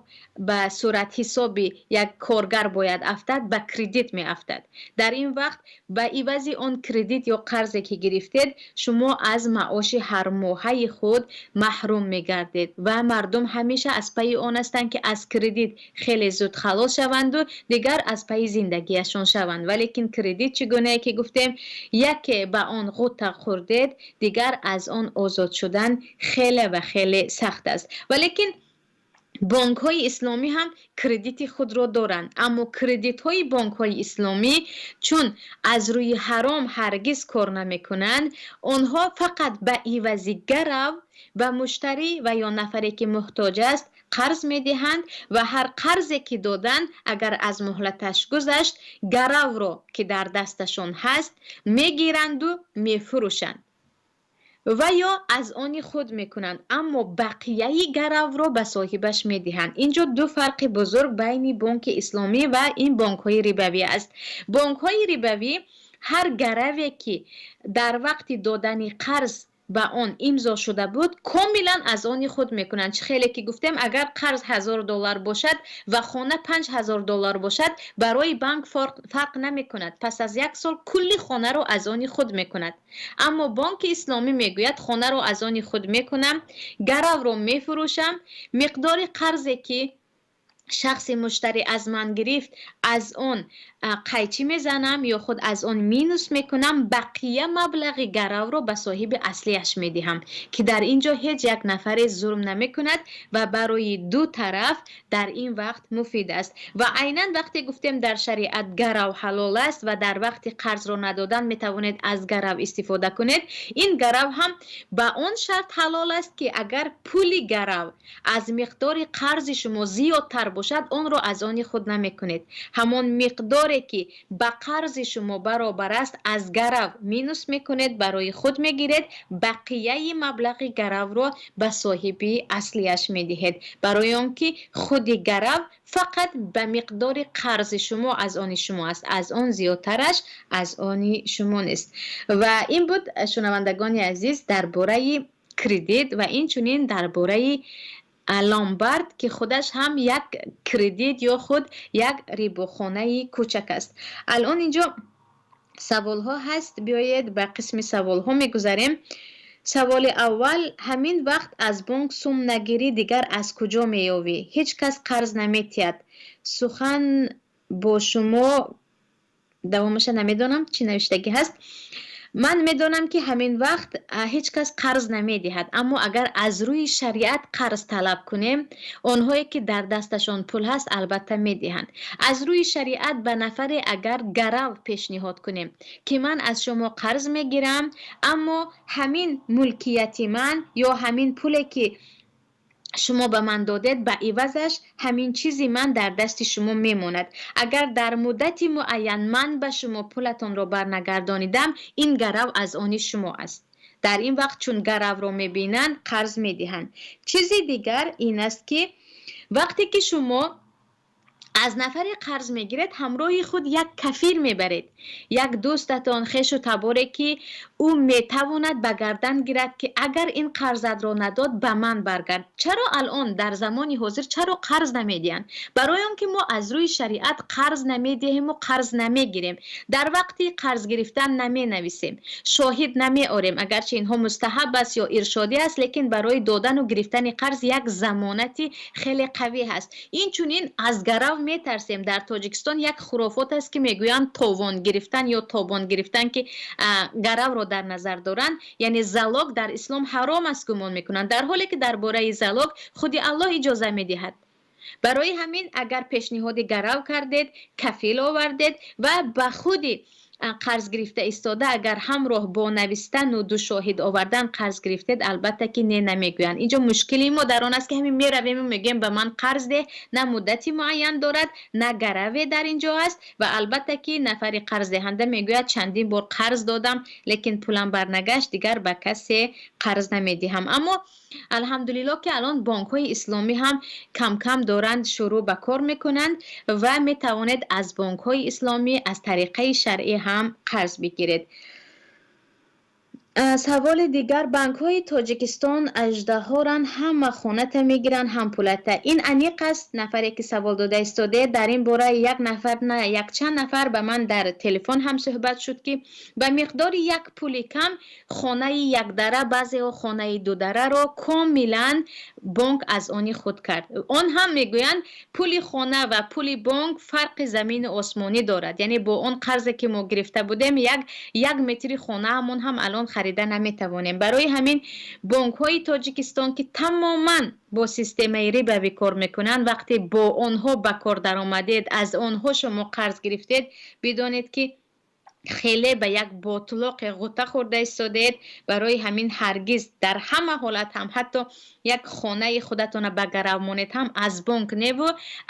ба суратҳисоби як коргар бояд афтад, ба кредит меафтад. Дар ин вақт ба ивази он кредит ё қарзе ки гирифтед, шумо аз маоши ҳармоҳаи худ маҳрум мегардед. Ва мардум ҳамеша аз пайи он ҳастанд, ки аз кредит хеле зуд халос шаванду дигар аз пайи зиндагиашон шаванд. Валекин кредит, чӣ гунае ки гуфтем, яке ба он ғӯта хӯрдед, дигар аз он озод шудан хеле ва хеле сахт аст. Валекин Бонкҳои исломӣ ҳам кредити худро доранд, аммо кредитҳои бонкҳои исломӣ чун аз рӯи ҳаром ҳаргиз кор намекунанд, онҳо фақат ба ивази гарав ба муштарӣ ва ё нафаре ки муҳтоҷ аст қарз медиҳанд ва ҳар қарзе ки доданд, агар аз муҳлаташ гузашт, гаравро ки дар дасташон ҳаст мегиранду мефурӯшанд ва ё аз они худ мекунанд, аммо бақияи гаравро ба соҳибаш медиҳанд. Инҷо ду фарқи бузург байни бонки исломӣ ва ин бонкҳои рибавӣ аст. Бонкҳои рибавӣ ҳар гараве ки дар вақти додани қарз ба он имзо шуда буд, комилан аз они худ мекунанд. Чӣ хеле ки гуфтем, агар қарз 1000 доллар бошад ва хона 5000 доллар бошад, барои банк фарқ намекунад, пас аз як сол кулли хонаро аз они худ мекунад. Аммо бонки исломӣ мегӯяд: хонаро аз они худ мекунам, гаравро мефурӯшам, миқдори қарзе ки шахси муштарӣ аз ман гирифт, аз он қайчӣ мезанам ё худ аз он минус мекунам, бақия маблағи гаравро ба соҳиби аслиаш медиҳам, ки дар ин ҷо ҳеҷ як нафаре зулм намекунад ва барои ду тараф дар ин вақт муфид аст. Ва айнан вақте гуфтем, дар шариат гарав ҳалол аст ва дар вақти қарзро надодан метавонед аз гарав истифода кунед. Ин гарав ҳам ба он шарт ҳалол аст, ки агар пули гарав аз миқдори қарзи шумо зиёдтар бошад, онро аз они худ намекунед. Ҳамон миқдоре ки ба қарзи шумо баробар аст, аз гарав минус мекунед, барои худ мегиред, бақияи маблағи гаравро ба соҳиби аслиаш медиҳед, барои он ки худи гарав фақат ба миқдори қарзи шумо аз они шумо аст, аз он зиёдтараш аз они шумо нест. Ва ин буд, шунавандагони азиз, дар бораи кредит ва инчунин дар бораи ломбард, ки худаш ҳам як кредит ё худ як рибохонаи кӯчак аст. Алон инҷо саволҳо ҳаст, биёед ба қисми саволҳо мегузарем. Саволи аввал: ҳамин вақт аз бонк сум нагирӣ, дигар аз куҷо меёвӣ? Ҳеҷ кас қарз наметиҳад. Сухан бо шумо, давомаша намедонам, чӣ навиштагӣ ҳаст. Ман медонам, ки ҳамин вақт ҳеҷ кас қарз намедиҳад, аммо агар аз рӯи шариат қарз талаб кунем, онҳое ки дар дасташон пул ҳаст, албатта медиҳанд. Аз рӯи шариат ба нафаре агар гарав пешниҳод кунем, ки ман аз шумо қарз мегирам, аммо ҳамин мулкияти ман ё ҳамин пуле ки шумо ба ман додед, ба ивазаш ҳамин чизи ман дар дасти шумо мемонад, агар дар муддати муайян ман ба шумо пулатонро барнагардонидам, ин гарав аз они шумо аст. Дар ин вақт чун гаравро мебинанд, қарз медиҳанд. Чизи дигар ин аст, ки вақте ки шумо аз нафаре қарз мегиред, ҳамроҳи худ як кафил мебаред, як дӯстатон, хешу таборе, ки ӯ метавонад ба гардан гирад, ки агар ин қарзатро надод, ба ман баргард. Чаро алон дар замони ҳозир чаро қарз намедиҳанд? Барои он ки мо аз рӯи шариат қарз намедиҳему қарз намегирем. Дар вақти қарз гирифтан наменависем, шоҳид намеорем. Агарчи инҳо мустаҳаб аст ё иршодӣ аст, лекин барои додану гирифтани қарз як замонати хеле қавӣ ҳаст. Инчунин аз гарав метарсем. Дар Тоҷикистон як хурофот аст, ки мегӯянд товон гирифтан ё тобон гирифтан, ки гаравро дар назар доранд, яъне залог дар ислом ҳаром аст гумон мекунанд, дар ҳоле ки дар бораи залог худи Аллоҳ иҷоза медиҳад. Барои ҳамин агар пешниҳоди гарав кардед, кафил овардед ва ба худи қарз гирифта истода агар ҳамроҳ бо навистану ду шоҳид овардан қарз гирифтед, албатта ки не намегӯянд. Инҷо мушкили мо дар он аст, ки ҳамин меравему мегӯем: ба ман қарз деҳ. На муддати муайян дорад, на гараве дар ин ҷо аст. Ва албатта ки нафари қарздиҳанда мегӯяд: чандин бор қарз додам, лекин пулам барнагашт, дигар ба касе қарз намедиҳам. Аммо алҳамдулилло, ки алон бонкҳои исломӣ ҳам камкам доранд шурӯъ ба кор мекунанд ва метавонед аз бонкҳои исломӣ аз тариқаи шаръӣ ҳам қарз бигиред. Саволи дигар: банкҳои Тоҷикистон аждаҳоранд, ҳама хоната мегиранд, ҳам пулата. Ин аниқ аст. Нафаре ки савол дода истоде, дар ин бора як нафар на, якчанд нафар ба ман дар телефон ҳам суҳбат шуд, ки ба миқдори як пули кам хонаи якдара, баъзеҳо хонаи дудараро комилан бонк аз они худ кард. Он ҳам мегӯянд, пули хона ва пули бонк фарқи замину осмонӣ дорад, яъне бо он қарзе ки мо гирифта будем, як метри хонаамон ҳам алон харид Харида наметавонем. Барои ҳамин бонкҳои Тоҷикистон, ки тамоман бо системаи рибавӣ кор мекунанд, вақте бо онҳо ба кор даромадед, аз онҳо шумо қарз гирифтед, бидонед, ки хеле ба як ботлоқе ғӯта хӯрда истодаед. Барои ҳамин ҳаргиз дар ҳама ҳолат ҳам, ҳатто як хонаи худатона ба гарав монед ҳам, аз бонк неву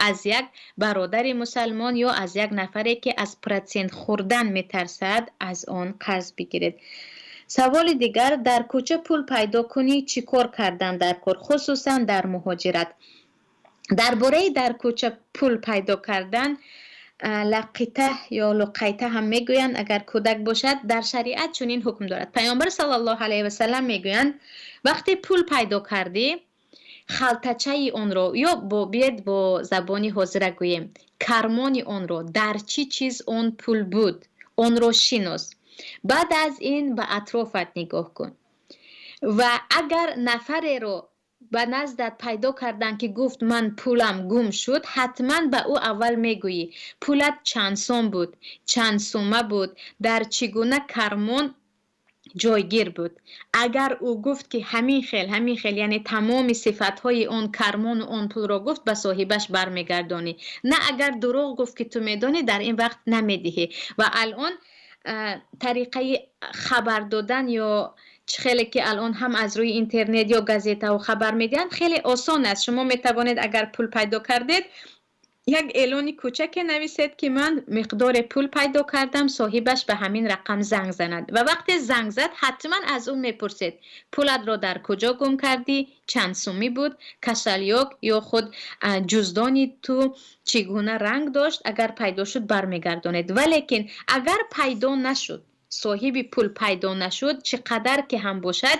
аз як бародари мусалмон ё аз як нафаре, ки аз процент хӯрдан метарсад, аз он қарз бигиред. Саволи дигар: дар кӯча пул пайдо кунӣ, чӣ кор кардан дар кор, хусусан дар муҳоҷират? Дар бораи дар кӯча пул пайдо кардан, лақита ё луқайта ҳам мегӯянд, агар кӯдак бошад, дар шариат чунин ҳукм дорад. Паёмбар саллаллоҳу алайҳи васалам мегӯянд: вақте пул пайдо кардӣ, халтачаи онро ё бо биед бо забони ҳозира гӯем, кармони онро, дар чӣ чиз он пул буд, онро шинос. Баъд аз ин ба атрофат нигоҳ кун ва агар нафареро ба наздат пайдо карданд, ки гуфт: «Ман пулам гум шуд», ҳатман ба ӯ аввал мегӯӣ: пулат чанд сом буд, чанд сумма буд, дар чӣ гуна кармон ҷойгир буд. Агар ӯ гуфт, ки ҳамин хел, ҳамин хел, яъне тамоми сифатҳои он кармону он пулро гуфт, ба соҳибаш бармегардонӣ. На, агар дурӯғ гуфт, ки ту медонӣ, дар ин вақт намедиҳӣ. Ва алон тариқаи хабар додан ё чӣ хеле ки алон ҳам аз рӯи интернет ё газетаҳо хабар медиҳанд, хеле осон аст. Шумо метавонед, агар пул пайдо кардед, як эълони кӯчаке нависед, ки ман миқдоре пул пайдо кардам, соҳибаш ба ҳамин рақам занг занад. Ва вақте занг зад, ҳатман аз ӯ мепурсед: пулатро дар куҷо гум кардӣ, чанд сумӣ буд, кошелёк ё худ ҷуздони ту чӣ гуна ранг дошт. Агар пайдо шуд, бармегардонед. Валекин агар пайдо нашуд, соҳиби пул пайдо нашуд, чӣ қадар ки ҳам бошад,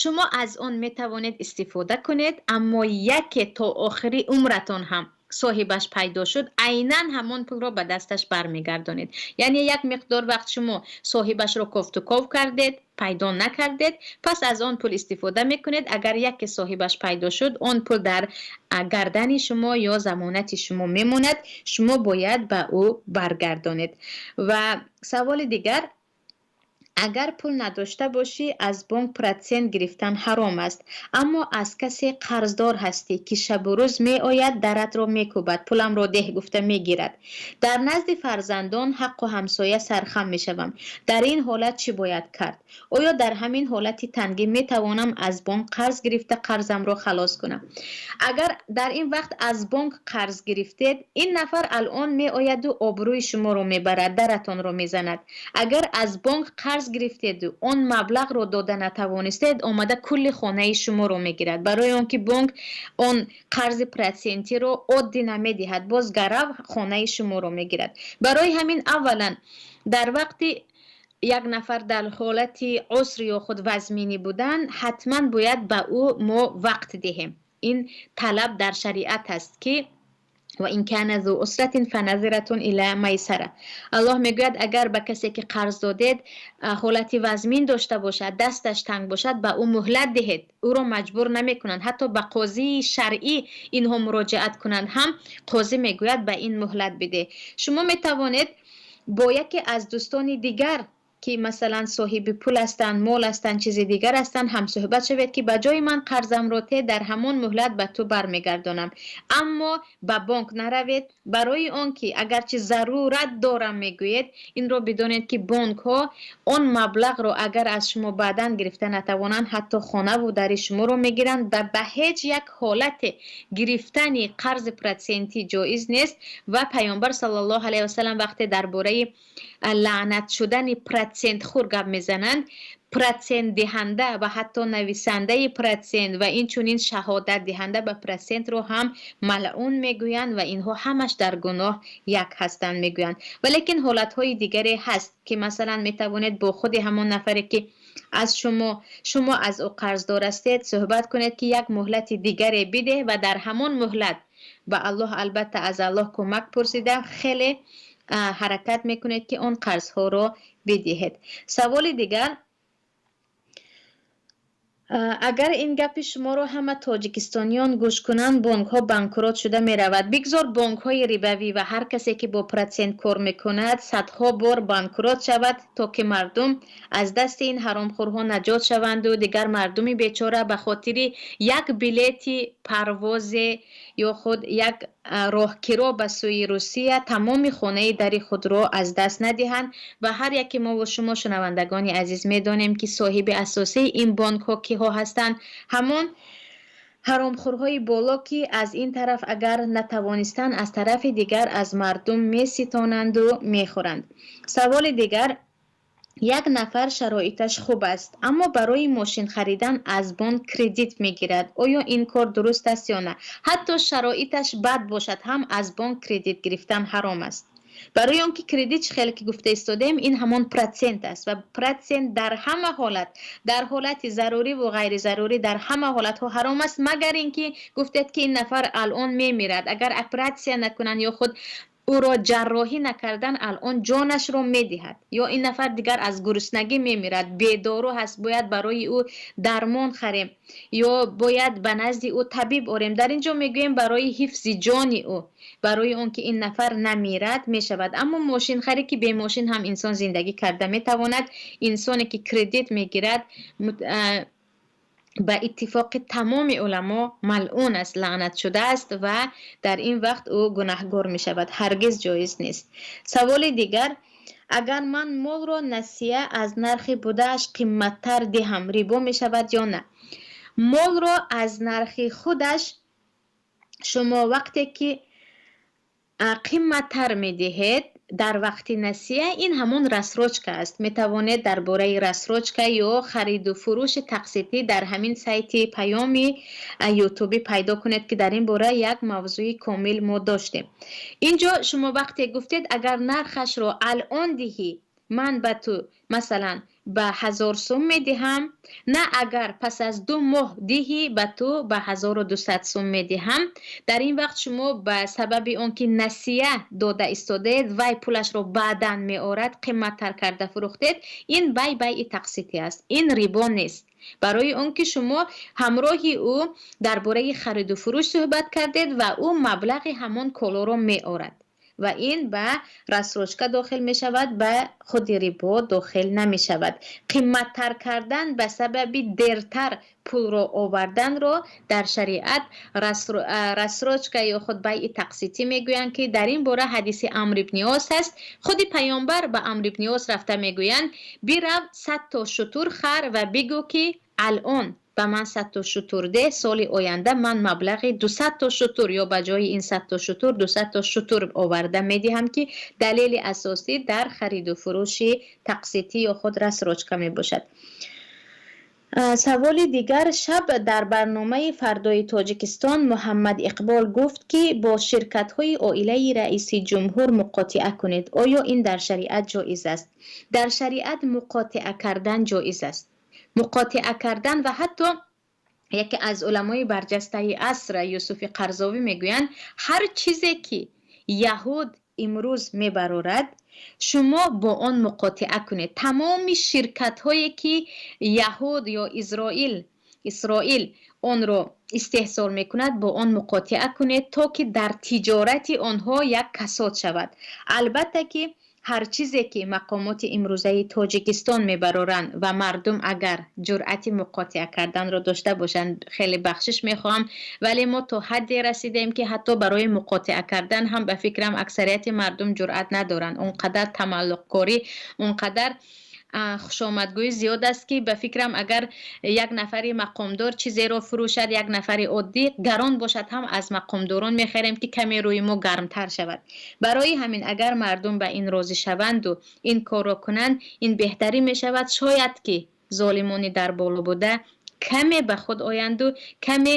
шумо аз он метавонед истифода кунед. Аммо яке то охири умратон ҳам соҳибаш пайдо шуд, айнан ҳамон пулро ба дасташ бармегардонед. Яъне як миқдор вақт шумо соҳибашро кофтуков кардед, пайдо накардед, пас аз он пул истифода мекунед. Агар яке соҳибаш пайдо шуд, он пул дар гардани шумо ё замонати шумо мемонад, шумо бояд ба ӯ баргардонед. Ва саволи дигар: агар пул надошта бошӣ, аз бонк процент гирифтан ҳаром аст, аммо аз касе қарздор ҳастӣ, ки шабу рӯз меояд, даратро мекӯбад, пуламро деҳ гуфта мегирад. Дар назди фарзандон, ҳаққу ҳамсоя сархам мешавам. Дар ин ҳолат чӣ бояд кард? Оё дар ҳамин ҳолати тангӣ метавонам аз бонк қарз гирифта, қарзамро халос кунам? Агар дар ин вақт аз бонк қарз гирифтед, ин нафар алон меояду обрӯи шуморо мебарад, даратонро мезанад. Агар аз бонк қарз гирифтеду он маблағро дода натавонистед, омада кулли хонаи шуморо мегирад, барои он ки бонк он қарзи процентиро оддӣ намедиҳад, боз гарав хонаи шуморо мегирад. Барои ҳамин аввалан дар вақти як нафар дар ҳолати уср ё худ вазминӣ будан, ҳатман бояд ба ӯ мо вақт диҳем. Ин талаб дар шариат аст, ки وإن كان ذو عسرة فنظرة إلى ميسرة. Аллоҳ мегӯяд: агар ба касе, ки қарз додед, ҳолати вазмин дошта бошад, дасташ танг бошад, ба ӯ муҳлат диҳед. Ӯро маҷбур намекунанд. Ҳатто ба қозии шаръӣ инҳо муроҷиат кунанд ҳам, қозӣ мегӯяд: ба ин муҳлат бидеҳ. Шумо метавонед бо яке аз дӯстони дигар, ки масалан соҳиби пул ҳастанд, мол ҳастанд, чизи дигар ҳастанд, ҳамсӯҳбат шавед, ки ба ҷои ман қарзамро те, дар ҳамон муҳлат ба ту бармегардонам. Аммо ба бонк наравед, барои он ки агарчи зарурат дорам мегӯед, инро бидонед, ки бонкҳо он маблағро агар аз шумо баъдан гирифта натавонанд, ҳатто хонаву дари шуморо мегиранд. Ва ба ҳеҷ як ҳолате гирифтани қарзи процентӣ ҷоиз нест. Ва Паёмбар саллаллоҳу алайҳи васалам вақте дар бораи лаънат шудани процентхӯр гап мезананд, процентдиҳанда ва ҳатто нависандаи процент ва инчунин шаҳодатдиҳанда ба процентро ҳам малъун мегӯянд ва инҳо ҳамаш дар гуноҳ як ҳастанд, мегӯянд. Валекин ҳолатҳои дигаре ҳаст, ки масалан метавонед бо худи ҳамон нафаре, ки аз шумо аз ӯ қарздор ҳастед, суҳбат кунед, ки як муҳлати дигаре бидеҳ ва дар ҳамон муҳлат ба Аллоҳ, албатта аз Аллоҳ кӯмак пурсида, хеле ҳаракат мекунед, ки он қарзҳоро бидиҳед. Саволи дигар. Агар ин гапи шуморо ҳама тоҷикистониён гӯш кунанд, бонкҳо банкрот шуда меравад. Бигзор бонкҳои рибавӣ ва ҳар касе, ки бо процент кор мекунад, садҳо бор банкрот шавад, то ки мардум аз дасти ин ҳаромхӯрҳо наҷот шаванду дигар мардуми бечора ба хотири як билети парвозе ё худ як роҳкиро ба сӯи Русия тамоми хонаи дари худро аз даст надиҳанд. Ва ҳар яке мову шумо, шунавандагони азиз, медонем, ки соҳиби асосии ин бонкҳо киҳо ҳастанд. Ҳамон ҳаромхӯрҳои боло, ки аз ин тараф агар натавонистанд, аз тарафи дигар аз мардум меситонанду мехӯранд. Саволи дигар: як нафар шароиташ хуб аст, аммо барои мошин харидан аз бонк кредит мегирад. Оё ин кор дуруст аст ё на? Ҳатто шароиташ бад бошад ҳам, аз бонк кредит гирифтан ҳаром аст, барои он ки кредит, хеле ки гуфта истодаем, ин ҳамон процент аст ва процент дар ҳама ҳолат, дар ҳолати заруриву ғайризарурӣ, дар ҳама ҳолатҳо ҳаром аст, магар ин ки гуфтед, ки ин нафар алон мемирад, агар оператсия накунанд ё худ ӯро ҷарроҳӣ накардан, алон ҷонашро медиҳад, ё ин нафар дигар аз гуруснагӣ мемирад, бедору ҳаст, бояд барои ӯ дармон харем ё бояд ба назди ӯ табиб орем. Дар ин ҷо мегӯем, барои ҳифзи ҷони ӯ, барои он ки ин нафар намирад, мешавад. Аммо мошинхарӣ, ки бемошин ҳам инсон зиндагӣ карда метавонад, инсоне ки кредит мегирад, ба иттифоқи тамоми уламо малъун аст, лаънат шудааст ва дар ин вақт ӯ гунаҳгор мешавад. Ҳаргиз ҷоиз нест. Саволи дигар: агар ман молро насия аз нархи будааш қимматтар диҳам, рибо мешавад ё на? Молро аз нархи худаш шумо вақте ки қимматтар медиҳед дар вақти насия, ин ҳамон рассрочка аст. Метавонед дар бораи рассрочка ё хариду фурӯши тақситӣ дар ҳамин сайти паёми ютубӣ пайдо кунед, ки дар ин бора як мавзӯи комил мо доштем. Ин ҷо шумо вақте гуфтед, агар нархашро алон диҳӣ, ман ба ту, масалан, ба 1000 сум медиҳам, на, агар пас аз 2 моҳ диҳӣ, ба ту ба 1200 сум медиҳам. Дар ин вақт шумо ба сабаби он ки насия дода истодаед, вай пулашро баъдан меорад, қимматтар карда фурӯхтед. Ин бай байи тақситӣ аст, ин рибо нест, барои он ки шумо ҳамроҳи ӯ дар бораи хариду фурӯш суҳбат кардед ва ӯ маблағи ҳамон колоро меорад ва ин ба рассрочка дохил мешавад, ба худи рибо дохил намешавад. Қимматтар кардан ба сабаби дертар пулро оварданро дар шариат рассрочка ё худ байи тақситӣ мегӯянд, ки дар ин бора ҳадиси Амр ибни Ос ҳаст. Худи паёмбар ба Амр ибни Ос рафта мегӯянд: «Бирав, 100 то шутур хар ва бигӯ, ки алон ба ман 100 то шутур деҳ, соли оянда ман маблағи 200 то шутур ё ба ҷои ин 100 то шутур 200 то шутур оварда медиҳам», ки далели асосӣ дар хариду фурӯши тақситӣ ё худ рассрочка мебошад. Саволи дигар: шаб дар барномаи «Фардои Тоҷикистон» Муҳаммад Иқбол гуфт, ки бо ширкатҳои оилаи раиси ҷумҳур муқотиа кунед. Оё ин дар шариат ҷоиз аст? Дар шариат муқотиа кардан ҷоиз аст, муқотиа кардан. Ва ҳатто яке аз уламои барҷастаи аср, Юсуфи Қарзовӣ, мегӯянд, ҳар чизе ки яҳуд имрӯз мебарорад, шумо бо он муқотиа кунед. Тамоми ширкатҳое ки яҳуд ё Исроил онро истеҳсол мекунад, бо он муқотиа кунед, то ки дар тиҷорати онҳо як касод шавад. Албатта ки ҳар чизе ки мақомоти имрӯзаи Тоҷикистон мебароранд ва мардум агар ҷуръати муқотиа карданро дошта бошанд. Хеле бахшиш мехоҳам, вале мо то ҳадде расидем, ки ҳатто барои муқотиа кардан ҳам, ба фикрам, аксарияти мардум ҷуръат надоранд. Он қадар тамаллуқкорӣ, он қадар хушомадгӯӣ зиёд аст, ки ба фикрам, агар як нафари мақомдор чизеро фурӯшад, як нафари оддӣ, гарон бошад ҳам, аз мақомдорон мехарем, ки каме рӯи мо гармтар шавад. Барои ҳамин, агар мардум ба ин розӣ шаванду ин корро кунанд, ин беҳтарӣ мешавад. Шояд ки золимони дар боло буда каме ба худ оянду каме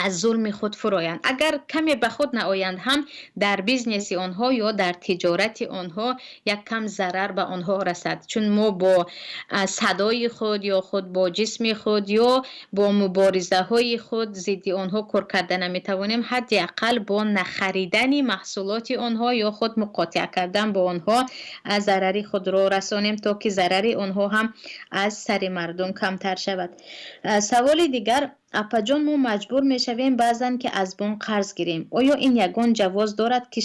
Аз зулми худ фуроянд. Агар каме ба худ наоянд ҳам, дар бизнеси онҳо ё дар тиҷорати онҳо як кам зарар ба онҳо расад, чун мо бо садои худ ё худ бо ҷисми худ ё бо муборизаҳои худ зидди онҳо кор карда наметавонем. Ҳадди ақал бо нахаридани маҳсулоти онҳо ё худ муқотиа кардан бо онҳо зарари худро расонем, то ки зарари онҳо ҳам аз сари мардум камтар шавад. Саволи дигар: апаҷон, мо маҷбур мешавем баъзан, ки аз бонк қарз гирем. Оё ин ягон ҷавоз дорад, ки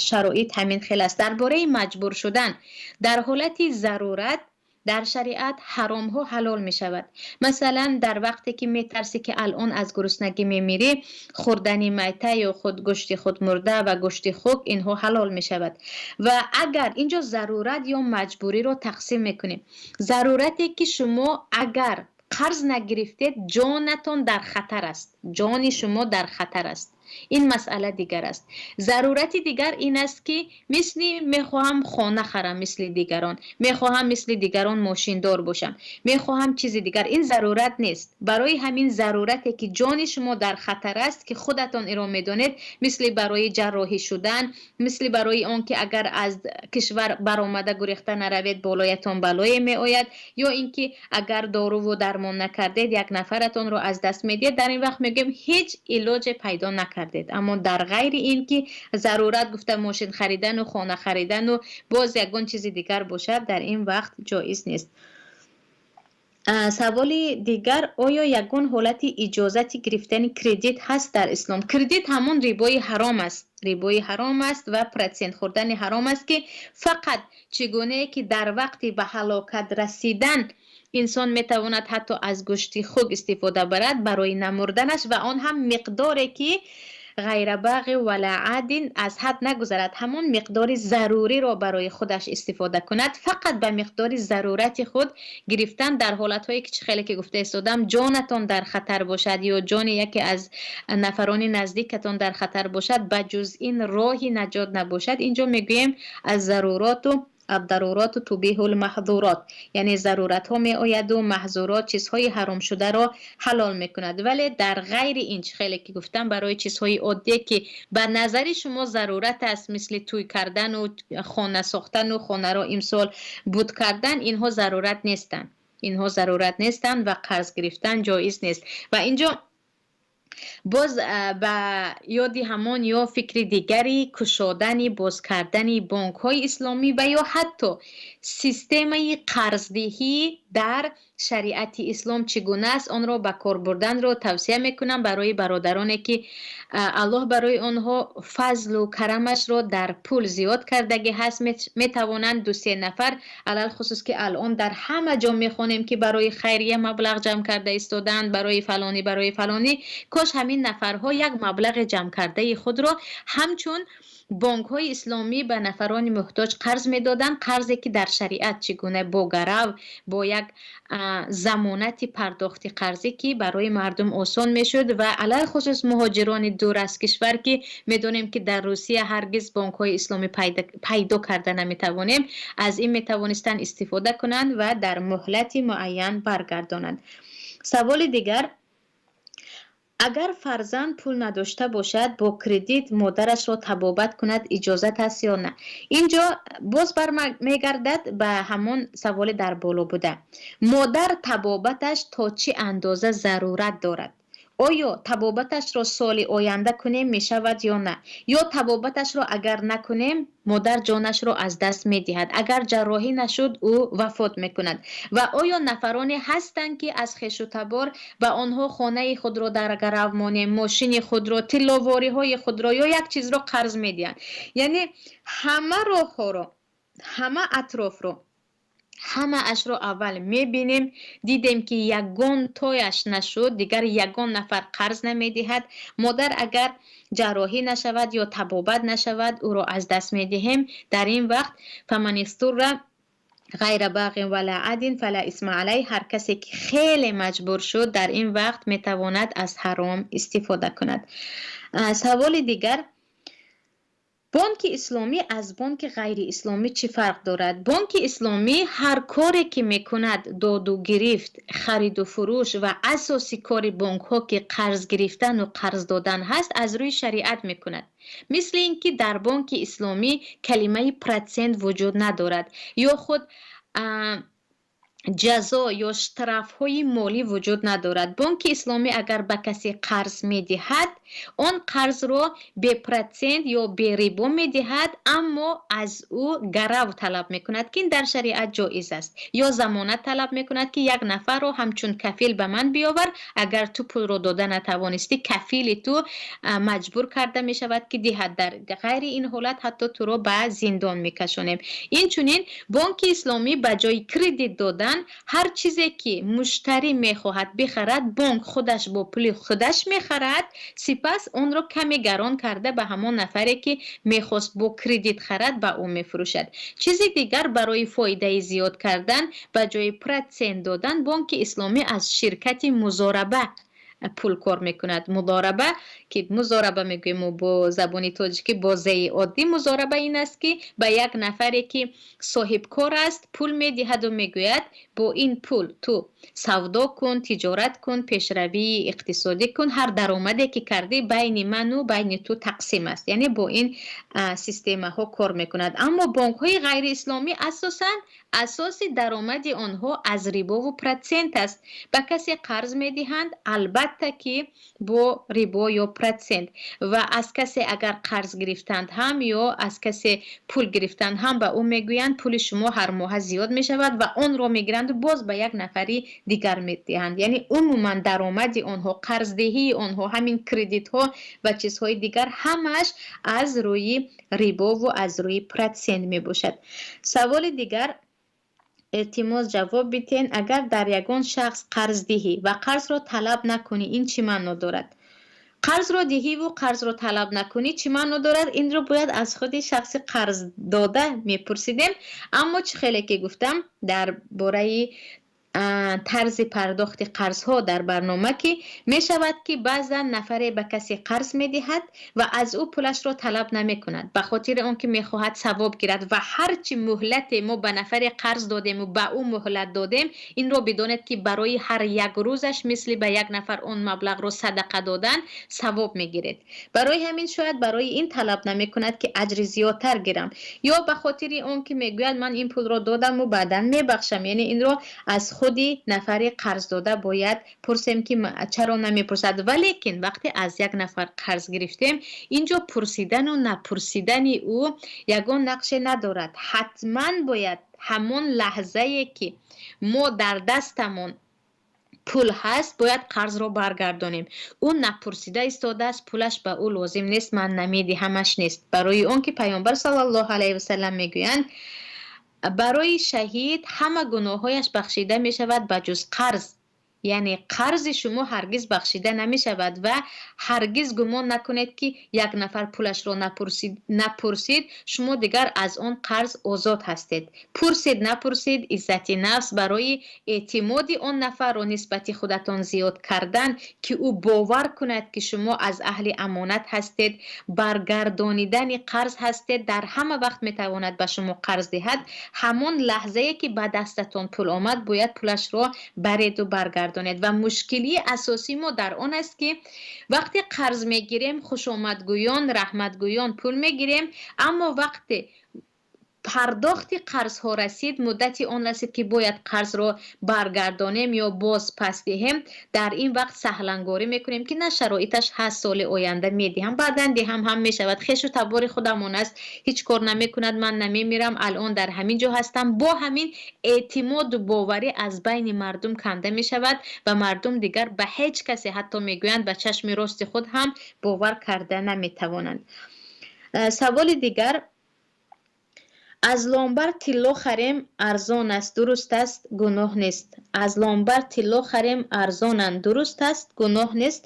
шароит ҳамин хел аст? Дар бораи маҷбур шудан, дар ҳолати зарурат дар шариат ҳаромҳо ҳалол мешавад. Масалан, дар вақте ки метарсӣ, ки алон аз гуруснагӣ мемирӣ, хӯрдани майта ё худ гӯшти худмурда ва гӯшти хук, инҳо ҳалол мешавад. Ва агар инҷо зарурат ё маҷбуриро тақсим мекунем, зарурате ки шумо агар қарз нагирифтед, ҷонатон дар хатар аст, ҷони шумо дар хатар аст, ин масъала дигар аст. Зарурати дигар ин аст, ки мисли мехоҳам хона харам мисли дигарон, мехоҳам мисли дигарон мошиндор бошам, мехоҳам чизи дигар, ин зарурат нест. Барои ҳамин зарурате ки ҷони шумо дар хатар аст, ки худатон инро медонед, мисли барои ҷарроҳӣ шудан, мисли барои он ки агар аз кишвар баромада гурехта наравед, болоятон балое меояд, ё ин ки агар доруву дармон накардед, як нафаратонро аз даст медиҳед, дар ин вақт мегӯем, ҳеҷ илоҷе пайдо накардед. Аммо дар ғайри ин ки зарурат гуфта мошин харидану хона харидану боз ягон чизи дигар бошад, дар ин вақт ҷоиз нест. Саволи дигар: оё ягон ҳолати иҷозати гирифтани кредит ҳаст дар ислом? Кредит ҳамон рибои ҳаром аст, рибои ҳаром аст ва процент хӯрдани ҳаром аст, ки фақат чӣ гунае ки дар вақти ба ҳалокат расидан инсон метавонад ҳатто аз гӯшти хук истифода барад барои намурданаш, ва он ҳам миқдоре ки غير باغ ولا عاد, аз ҳад нагузарад, ҳамон миқдори заруриро барои худаш истифода кунад. Фақат ба миқдори зарурати худ гирифтан дар ҳолатҳое ки, чӣ хеле ки гуфта истодам, ҷонатон дар хатар бошад ё ҷони яке аз нафарони наздикатон дар хатар бошад, ба ҷуз ин роҳи наҷот набошад. Инҷо мегӯем الضرورات الضرورات تبيح المحظورات, яъне заруратҳо меояду маҳзурот, чизҳои ҳаромшударо ҳалол мекунад. Вале дар ғайри ин, чӣ хеле ки гуфтам, барои чизҳои оддие ки ба назари шумо зарурат аст, мисли тӯй кардану хона сохтану хонаро имсол буд кардан, инҳо зарурат нестанд, инҳо зарурат нестанд ва қарз гирифтан ҷоиз нест. Ва инҷо боз ба ёди ҳамон ё фикри дигари кушодани, боз кардани бонкҳои исломӣ ва ё ҳатто системаи қарздиҳӣ дар шариати ислом чӣ гуна аст, онро ба кор бурданро тавсия мекунам барои бародароне ки Аллоҳ барои онҳо фазлу карамашро дар пул зиёд кардагӣ ҳаст. Метавонанд ду-се нафар, алалхусус ки алон дар ҳама ҷо мехонем, ки барои хайрия маблағ ҷамъ карда истодаанд, барои фалонӣ, барои фалонӣ. Кош ҳамин нафарҳо як маблағи ҷамъкардаи худро ҳамчун бонкҳои исломӣ ба нафарони муҳтоҷ қарз медоданд, қарзе ки дар шариат чӣ гуна, бо гарав, бо як замонати пардохти қарзӣ, ки барои мардум осон мешуд ва алалхусус муҳоҷирони дур аз кишвар, ки медонем, ки дар Русия ҳаргиз бонкҳои исломӣ пайдо карда наметавонем, аз ин метавонистанд истифода кунанд ва дар муҳлати муайян баргардонанд. Саволи дигар: агар фарзанд пул надошта бошад, бо кредит модарашро табобат кунад, иҷозат аст ё на? Инҷо боз бармегардад ба ҳамон саволе дар боло буда: модар табобаташ то чӣ андоза зарурат дорад? Оё табобаташро соли оянда кунем мешавад ё на? Ё табобаташро агар накунем, модар ҷонашро аз даст медиҳад, агар ҷарроҳӣ нашуд, ӯ вафот мекунад? Ва оё нафароне ҳастанд, ки аз хешу табор ба онҳо хонаи худро дар гарав монем, мошини худро, тилловориҳои худро ё як чизро қарз медиҳанд? Яъне ҳама роҳҳоро, ҳама атрофро, ҳамаашро аввал мебинем. Дидем, ки ягон тояш нашуд, дигар ягон нафар қарз намедиҳад, модар агар ҷарроҳӣ нашавад ё табобат нашавад, ӯро аз даст медиҳем, дар ин вақт فمن اضطر غير باغ ولا عاد فلا إثم عليه. Ҳар касе ки хеле маҷбур шуд, дар ин вақт метавонад аз ҳаром истифода кунад. Саволи дигар: Бонки исломӣ аз бонки ғайриисломӣ чӣ фарқ дорад? Бонки исломӣ ҳар коре ки мекунад, доду гирифт, хариду фурӯш ва асоси кори бонкҳо, ки қарз гирифтану қарз додан ҳаст, аз рӯи шариат мекунад. Мисли ин ки дар бонки исломӣ калимаи процент вуҷуд надорад ё худ ҷазо ё штрафҳои молӣ вуҷуд надорад. Бонки исломӣ агар ба касе қарз медиҳад, он қарзро бепроцент ё берибо медиҳад, аммо аз ӯ гарав талаб мекунад, ки ин дар шариат ҷоиз аст, ё замонат талаб мекунад, ки як нафарро ҳамчун кафил ба ман биёвар. Агар ту пулро дода натавонистӣ, кафили ту маҷбур карда мешавад, ки диҳад, дар ғайри ин ҳолат ҳатто туро ба зиндон мекашонем. Инчунин бонки исломӣ ба ҷои кредит додан, ҳар чизе ки муштарӣ мехоҳад бихарад, бонк худаш бо пули худаш мехарад, сипас онро каме гарон карда ба ҳамон нафаре, ки мехост бо кредит харад, ба ӯ мефурӯшад. Чизи дигар, барои фоидаи зиёд кардан, ба ҷои процент додан, бонки исломӣ аз ширкати музораба пул кор мекунад. Мудораба, ки музораба мегӯем бо забони тоҷикӣ, бо зеи оддӣ, музораба ин аст, ки ба як нафаре, ки соҳибкор аст, пул медиҳаду мегӯяд: бо ин пул ту савдо кун, тиҷорат кун, пешравии иқтисодӣ кун, ҳар даромаде ки кардӣ, байни ману байни ту тақсим аст. Яъне бо ин системаҳо кор мекунад. Аммо бонкҳои ғайриисломӣ асосан асоси даромади онҳо аз рибову процент аст. Ба касе қарз медиҳанд, албатта ки бо рибо ё процент, ва аз касе агар қарз гирифтанд ҳам ё аз касе пул гирифтанд ҳам, ба ӯ мегӯянд: пули шумо ҳар моҳа зиёд мешавад, ва онро мегиранду боз ба як нафари дигар медиҳанд. Яъне умуман даромади онҳо, қарздиҳии онҳо, ҳамин кредитҳо ва чизҳои дигар ҳамааш аз рӯи рибову аз рӯи процент мебошад. Саволи дигар: илтимос, ҷавоб бидиҳен, агар дар ягон шахс қарз диҳӣ ва қарзро талаб накунӣ, ин чӣ маъно дорад? Қарзро диҳиву қарзро талаб накунӣ, чӣ маъно дорад? Инро бояд аз худи шахси қарздода мепурсидем. Аммо чӣ хеле ки гуфтам дар бораи тарзи пардохти қарзҳо дар барнома, ки мешавад, ки баъзан нафаре ба касе қарз медиҳад ва аз ӯ пулашро талаб намекунад, ба хотири он ки мехоҳад савоб гирад. Ва ҳарчи муҳлате мо ба нафаре қарз додему ба ӯ муҳлат додем, инро бидонед, ки барои ҳар як рӯзаш мисли ба як нафар он маблағро садақа додан савоб мегиред. Барои ҳамин шояд барои ин талаб намекунад, ки аҷри зиёдтар гирам, ё ба хотири он ки мегӯяд: ман ин пулро додаму баъдан мебахшам. Яъне инро аз худи нафари қарздода бояд пурсем, ки чаро намепурсад. Валекин вақте аз як нафар қарз гирифтем, инҷо пурсидану напурсидани ӯ ягон нақше надорад. Ҳатман бояд ҳамон лаҳзае, ки мо дар дастамон пул ҳаст, бояд қарзро баргардонем. Ӯ напурсида истодааст, пулаш ба ӯ лозим нест, ман намедиҳамаш нест. Барои он ки Паёмбар саллаллоҳу алайҳи васалам мегӯянд: барои шаҳид ҳама гуноҳҳояш бахшида мешавад, ба ҷуз қарз. Яъне қарзи шумо ҳаргиз бахшида намешавад ва ҳаргиз гумон накунед, ки як нафар пулашро напурсид, шумо дигар аз он қарз озод ҳастед. Пурсед, напурсед, иззати нафс, барои эътимоди он нафарро нисбати худатон зиёд кардан, ки ӯ бовар кунад, ки шумо аз аҳли амонат ҳастед, баргардонидани қарз ҳастед, дар ҳама вақт метавонад ба шумо қарз диҳад, ҳамон лаҳзае ки ба дастатон пул омад, бояд пулашро бареду баргардонед. Ва мушкилии асосии мо дар он аст, ки вақте қарз мегирем, хушомадгӯён, раҳматгӯён пул мегирем, аммо вақте пардохти қарзҳо расид, муддати он расид, ки бояд қарзро баргардонем ё боз пас диҳем, дар ин вақт саҳлангорӣ мекунем, ки на, шароиташ ҳаст, соли оянда медиҳам, баъдан диҳам ҳам мешавад, хешу табори худамон аст, ҳеҷ кор намекунад, ман намемирам, алон дар ҳамин ҷо ҳастам. Бо ҳамин эътимоду боварӣ аз байни мардум канда мешавад ва мардум дигар ба ҳеҷ касе, ҳатто мегӯянд, ба чашми рости худ ҳам бовар карда наметавонанд. Саволи дигар: аз ломбард тилло харем, арзон аст, дуруст аст, гуноҳ нест? Аз ломбард тилло харем, арзонанд, дуруст аст, гуноҳ нест?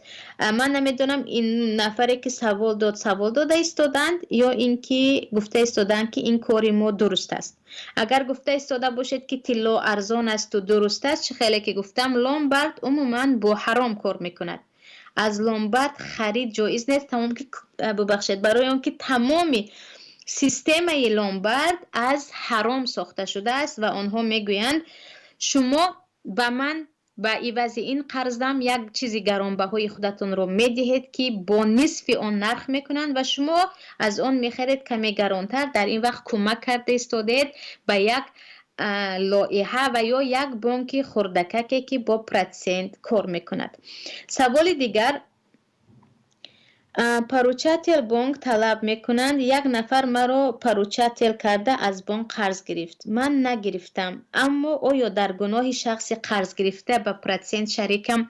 Ман намедонам, ин нафаре, ки савол дод, савол дода истодаанд ё ин ки гуфта истодаанд, ки ин кори мо дуруст аст. Агар гуфта истода бошед, ки тилло арзон асту дуруст аст, чӣ хеле ки гуфтам, ломбард умуман бо ҳаром кор мекунад. Аз ломбард харид ҷоиз нест, тамом ки, бубахшед, барои он ки тамоми Системаи ломбард аз ҳаром сохта шудааст ва онҳо мегӯянд: шумо ба ман ба ивази ин қарздам як чизи гаронбаҳои худатонро медиҳед, ки бо нисфи он нарх мекунанд ва шумо аз он мехаред каме гаронтар. Дар ин вақт кӯмак карда истодед ба як лоиҳа ва ё як бонки хурдакаке, ки бо процент кор мекунад. Саволи дигар: поручитель бонк талаб мекунанд. Як нафар маро поручитель карда, аз бонк қарз гирифт. Ман нагирифтам, аммо оё дар гуноҳи шахси қарзгирифта ба процент шарикам?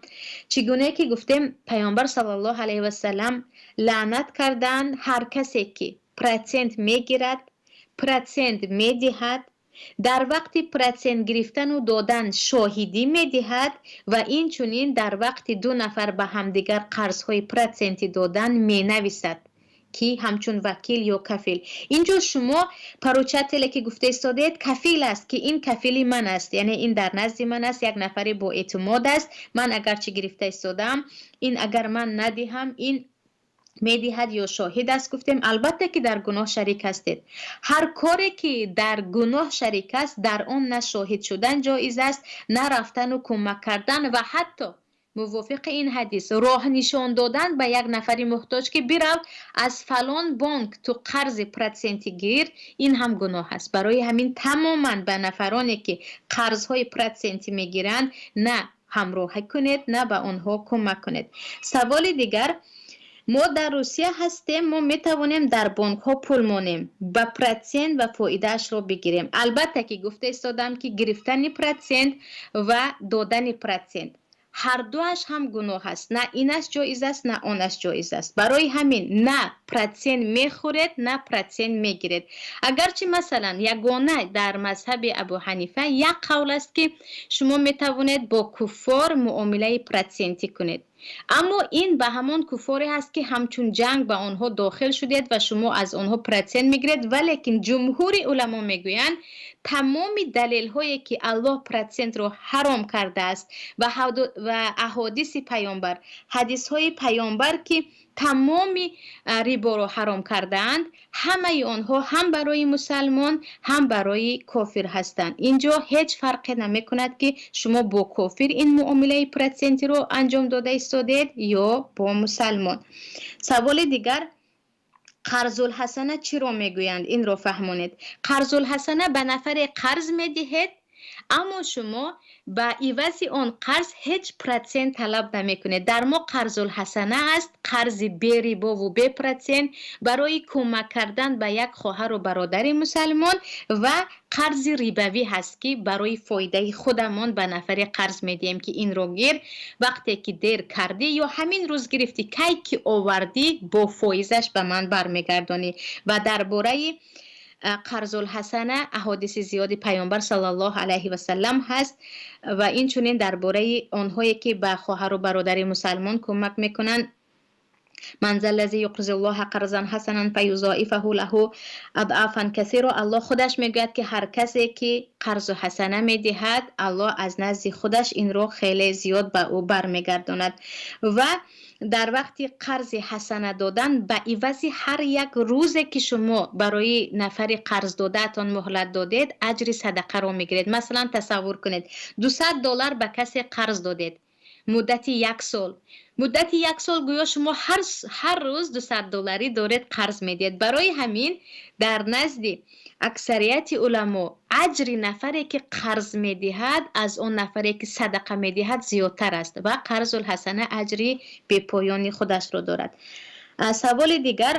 Чӣ гунае ки гуфтем, Паёмбар саллаллоҳу алайҳи васалам лаънат карданд ҳар касе ки процент мегирад, процент медиҳад, дар вақти процент гирифтану додан шоҳидӣ медиҳад ва инчунин дар вақти ду нафар ба ҳамдигар қарзҳои процентӣ додан менависад, ки ҳамчун вакил ё кафил. Инҷо шумо поручитель е ки гуфта истодед, кафил аст, ки ин кафили ман аст, яъне ин дар назди ман аст, як нафаре бо эътимод аст. Ман агарчи гирифта истодам, ин агар ман надиҳам, ин медиҳад ё шоҳид аст, гуфтем, албатта ки дар гуноҳ шарик ҳастед. Ҳар коре ки дар гуноҳ шарик аст, дар он на шоҳид шудан ҷоиз аст, на рафтану кӯмак кардан ва ҳатто мувофиқи ин ҳадис роҳ нишон додан ба як нафари муҳтоҷ, ки бирав, аз фалон бонк ту қарзи процентӣ гир, ин ҳам гуноҳ аст. Барои ҳамин тамоман ба нафароне ки қарзҳои процентӣ мегиранд, на ҳамроҳӣ кунед, на ба онҳо кӯмак кунед. Саволи дигар: мо дар Русия ҳастем, мо метавонем дар бонкҳо пул монем, ба процент ва фоидаашро бигирем? Албатта ки гуфта истодам, ки гирифтани процент ва додани процент ҳардуаш ҳам гуноҳ аст. На инаш ҷоиз аст, на онаш ҷоиз аст. Барои ҳамин на процент мехӯред, на процент мегиред. Агарчи, масалан, ягона дар мазҳаби Абу Ҳанифа як қавл аст, ки шумо метавонед бо куффор муомилаи процентӣ кунед, аммо ин ба ҳамон куффоре ҳаст, ки ҳамчун ҷанг ба онҳо дохил шудед ва шумо аз онҳо процент мегиред. Валекин ҷумҳури уламо мегӯянд, тамоми далелҳое ки Аллоҳ процентро ҳаром кардааст ва аҳодиси Паёмбар, ҳадисҳои Паёмбар, ки тамоми риборо ҳаром кардаанд, ҳамаи онҳо ҳам барои мусалмон, ҳам барои кофир ҳастанд. Инҷо ҳеҷ фарқе намекунад, ки шумо бо кофир ин муомилаи процентиро анҷом дода истодед ё бо мусалмон. Саволи дигар: қарзулҳасана чиро мегӯянд, инро фаҳмонед. Қарзулҳасана: ба нафаре қарз медиҳед, аммо шумо ба ивази он қарз ҳеҷ процент талаб намекунед. Дар мо қарзулҳасана аст, қарзи берибову бепроцент барои кӯмак кардан ба як хоҳару бародари мусалмон, ва қарзи рибавӣ ҳаст, ки барои фоидаи худамон ба нафаре қарз медиҳем, ки инро гир, вақте ки дер кардӣ ё ҳамин рӯз гирифтӣ, кай ки овардӣ, бо фоизаш ба ман бармегардонӣ. Ва дар бораи қарзулҳасана аҳодиси зиёди Паёмбар саллаллоҳу алайҳи васалам ҳаст ва инчунин дар бораи онҳое ки ба хоҳару бародари мусалмон кӯмак мекунанд: من ذا الذي يقرض الله قرضا حسنا فيضاعفه له أضعافا كثيرة. Аллоҳ худаш мегӯяд, ки ҳар касе ки қарзу ҳасана медиҳад, Аллоҳ аз назди худаш инро хеле зиёд ба ӯ бармегардонад. Ва дар вақти қарзи ҳасана додан, ба ивази ҳар як рӯзе ки шумо барои нафари қарз додаатон муҳлат додед, аҷри садақаро мегиред. Масалан, тасаввур кунед, 200 доллар ба касе қарз додед муддати як сол. Муддати як сол гӯё шумо ҳар рӯз 200 долларӣ доред қарз медиҳед. Барои ҳамин дар назди аксарияти уламо аҷри нафаре ки қарз медиҳад, аз он нафаре ки садақа медиҳад зиёдтар аст ва қарзулҳасана аҷри бепоёни худашро дорад. Саволи дигар: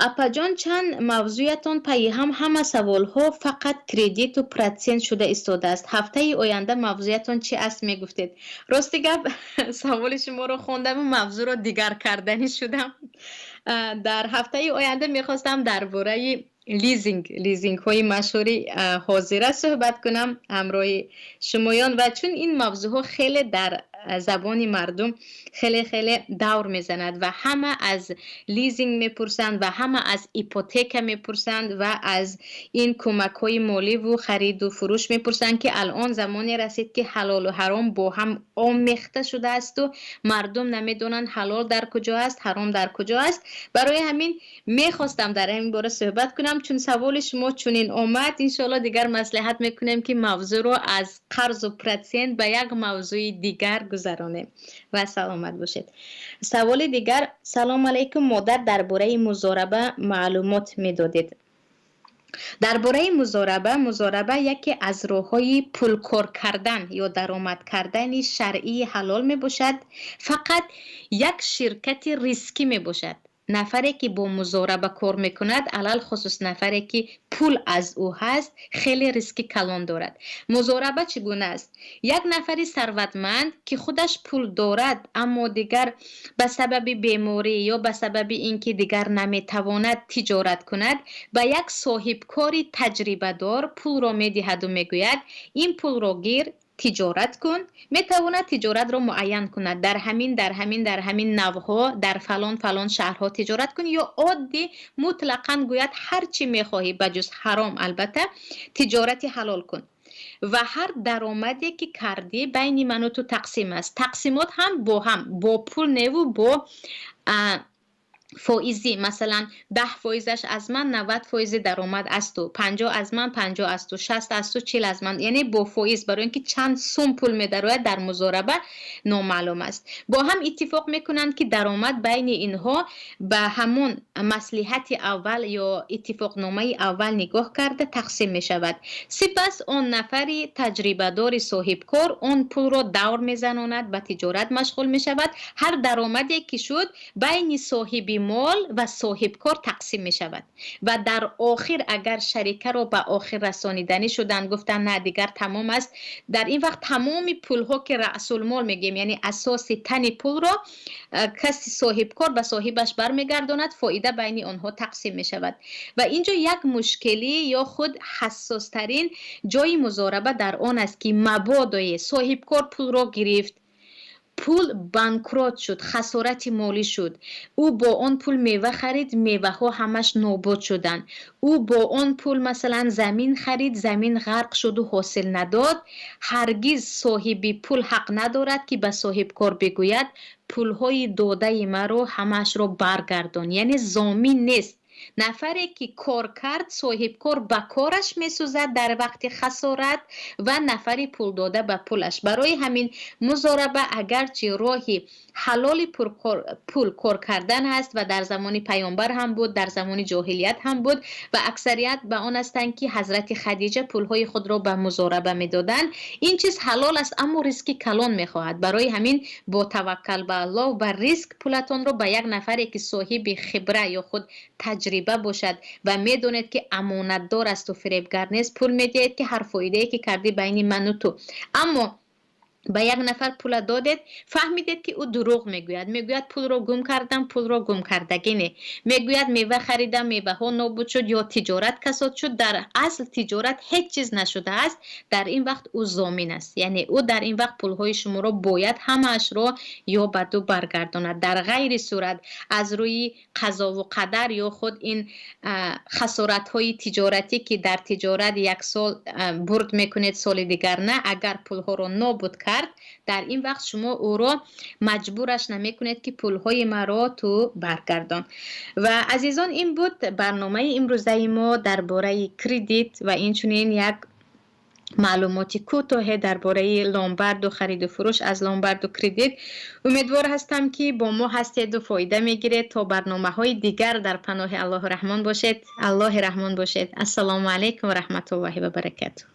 апаҷон, чанд мавзӯятон пайи ҳам ҳама саволҳо фақат кредиту процент шуда истодааст. Ҳафтаи оянда мавзӯятон чӣ аст, мегуфтед? Рости гап, саволи шуморо хондаму мавзӯъро дигар карданӣ шудам. Дар ҳафтаи оянда мехостам дар бораи лизинг, лизингҳои машҳури ҳозира суҳбат кунам ҳамроҳи шумоён ва чун ин мавзӯъҳо хеле дар Забони мардум хеле хеле давр мезанад ва ҳама аз лизинг мепурсанд ва ҳама аз ипотека мепурсанд ва аз ин кӯмакҳои моливу хариду фурӯш мепурсанд, ки алон замоне расид, ки ҳалолу ҳаром бо ҳам омехта шудаасту мардум намедонанд, ҳалол дар куҷо аст, ҳаром дар куҷо аст. Барои ҳамин мехостам дар ҳамин бора суҳбат кунам. Чун саволи шумо чунин омад, иншоалло дигар маслиҳат мекунем, ки мавзӯъро аз қарзу процент ба як мавзӯи дигар гузаронем. Ва саломат бошед. Саволи дигар: «Салом алайкум, модар, дар бораи музораба маълумот медодед». Дар бораи музораба. Музораба яке аз роҳҳои пулкор кардан ё даромад кардани шаръии ҳалол мебошад, фақат як ширкати рискӣ мебошад. Нафаре ки бо музораба кор мекунад, алалхусус нафаре ки пул аз ӯ ҳаст, хеле риски калон дорад. Музораба чӣ гуна аст? Як нафари сарватманд, ки худаш пул дорад, аммо дигар ба сабаби беморӣ ё ба сабаби ин ки дигар наметавонад тиҷорат кунад, ба як соҳибкори таҷрибадор пулро медиҳаду мегӯяд: «Ин пулро гир, тиҷорат кун». Метавонад тиҷоратро муайян кунад: дар ҳамин, дар ҳамин, дар ҳамин навъҳо, дар фалон фалон шаҳрҳо тиҷорат кун, ё оддӣ мутлақан гӯяд: «Ҳар чӣ мехоҳӣ, ба ҷуз ҳаром албатта, тиҷорати ҳалол кун ва ҳар даромаде ки кардӣ, байни ману ту тақсим аст». Тақсимот ҳам бо ҳам бо пул неву бо фоизӣ. Масалан, 10 фоизаш аз ман, 90 фоизи даромад аз ту, 50 аз ман, 50 аз ту, 60 аз ту, 40 аз ман, яъне бо фоиз. Барои ин ки чанд сум пул медарояд дар музораба, номаълум аст. Бо ҳам иттифоқ мекунанд, ки даромад байни инҳо ба ҳамон маслиҳати аввал ё иттифоқномаи аввал нигоҳ карда тақсим мешавад. Сипас он нафари таҷрибадори соҳибкор он пулро давр мезанонад, ба тиҷорат машғул мешавад. Ҳар даромаде ки шуд, байни соҳиби мол ва соҳибкор тақсим мешавад. Ва дар охир, агар шарикаро ба охир расониданӣ шуданд, гуфтанд: «На, дигар тамом аст», дар ин вақт тамоми пулҳо, ки раъсулмол мегӯем, яъне асоси тани пулро, каси соҳибкор ба соҳибаш бармегардонад, фоида байни онҳо тақсим мешавад. Ва инҷо як мушкилӣ ё худ ҳассостарин ҷои музораба дар он аст, ки мабодое соҳибкор пулро гирифт, пул банкрот шуд, хасорати молӣ шуд, ӯ бо он пул мева харид, меваҳо ҳамаш нобуд шуданд, ӯ бо он пул, масалан, замин харид, замин ғарқ шуду ҳосил надод, ҳаргиз соҳиби пул ҳақ надорад, ки ба соҳибкор бигӯяд: «Пулҳои додаи маро ҳамаашро баргардон». Яъне зомин нест. Нафаре ки кор кард, соҳибкор, ба кораш месӯзад дар вақти хасорат ва нафари пулдода ба пулаш. Барои ҳамин музораба агарчи роҳи ҳалоли пул кор кардан аст ва дар замони паёмбар ҳам буд, дар замони ҷоҳилият ҳам буд ва аксарият ба он ҳастанд, ки ҳазрати Хадиҷа пулҳои худро ба музораба медоданд, ин чиз ҳалол аст, аммо риски калон мехоҳад. Барои ҳамин бо таваккал ба Аллоҳ, ба риск пулатонро ба як нафаре ки соҳиби хибра ё худ таҷриба бошад ва медонед, ки амонатдор асту фиребгар нест, пул медиҳед, ки ҳар фоидае ки кардӣ, байни ману ту. Аммо ба як нафар пула додед, фаҳмидед, ки ӯ дурӯғ мегӯяд. Мегӯяд: «Пулро гум кардам», пулро гум кардагӣ не. Мегӯяд: «Мева харидам, меваҳо нобуд шуд» ё «Тиҷорат касод шуд», дар асл тиҷорат ҳеҷ чиз нашудааст. Дар ин вақт ӯ зомин аст, яъне ӯ дар ин вақт пулҳои шуморо бояд ҳамаашро ё ба ду баргардонад. Дар ғайри сурат, аз рӯи қазову қадар ё худ ин хасоратҳои тиҷоратӣ, ки дар тиҷорат як сол бурд мекунед, соли дигар на, агар пулҳоро нобуд кард, дар ин вақт шумо ӯро маҷбураш намекунед, ки пулҳои маро ту баргардон. Ва азизон, ин буд барномаи имрӯзаи мо дар бораи кредит ва инчунин як маълумоти кӯтоҳе дар бораи ломбарду хариду фурӯш аз ломбарду кредит. Умедвор ҳастам, ки бо мо ҳастеду фоида мегиред. То барномаҳои дигар дар паноҳи Аллоҳу Раҳмон бошед, Аллоҳи Раҳмон бошед. Ассалому алайкум ва раҳматуллоҳи ва баракатуҳ.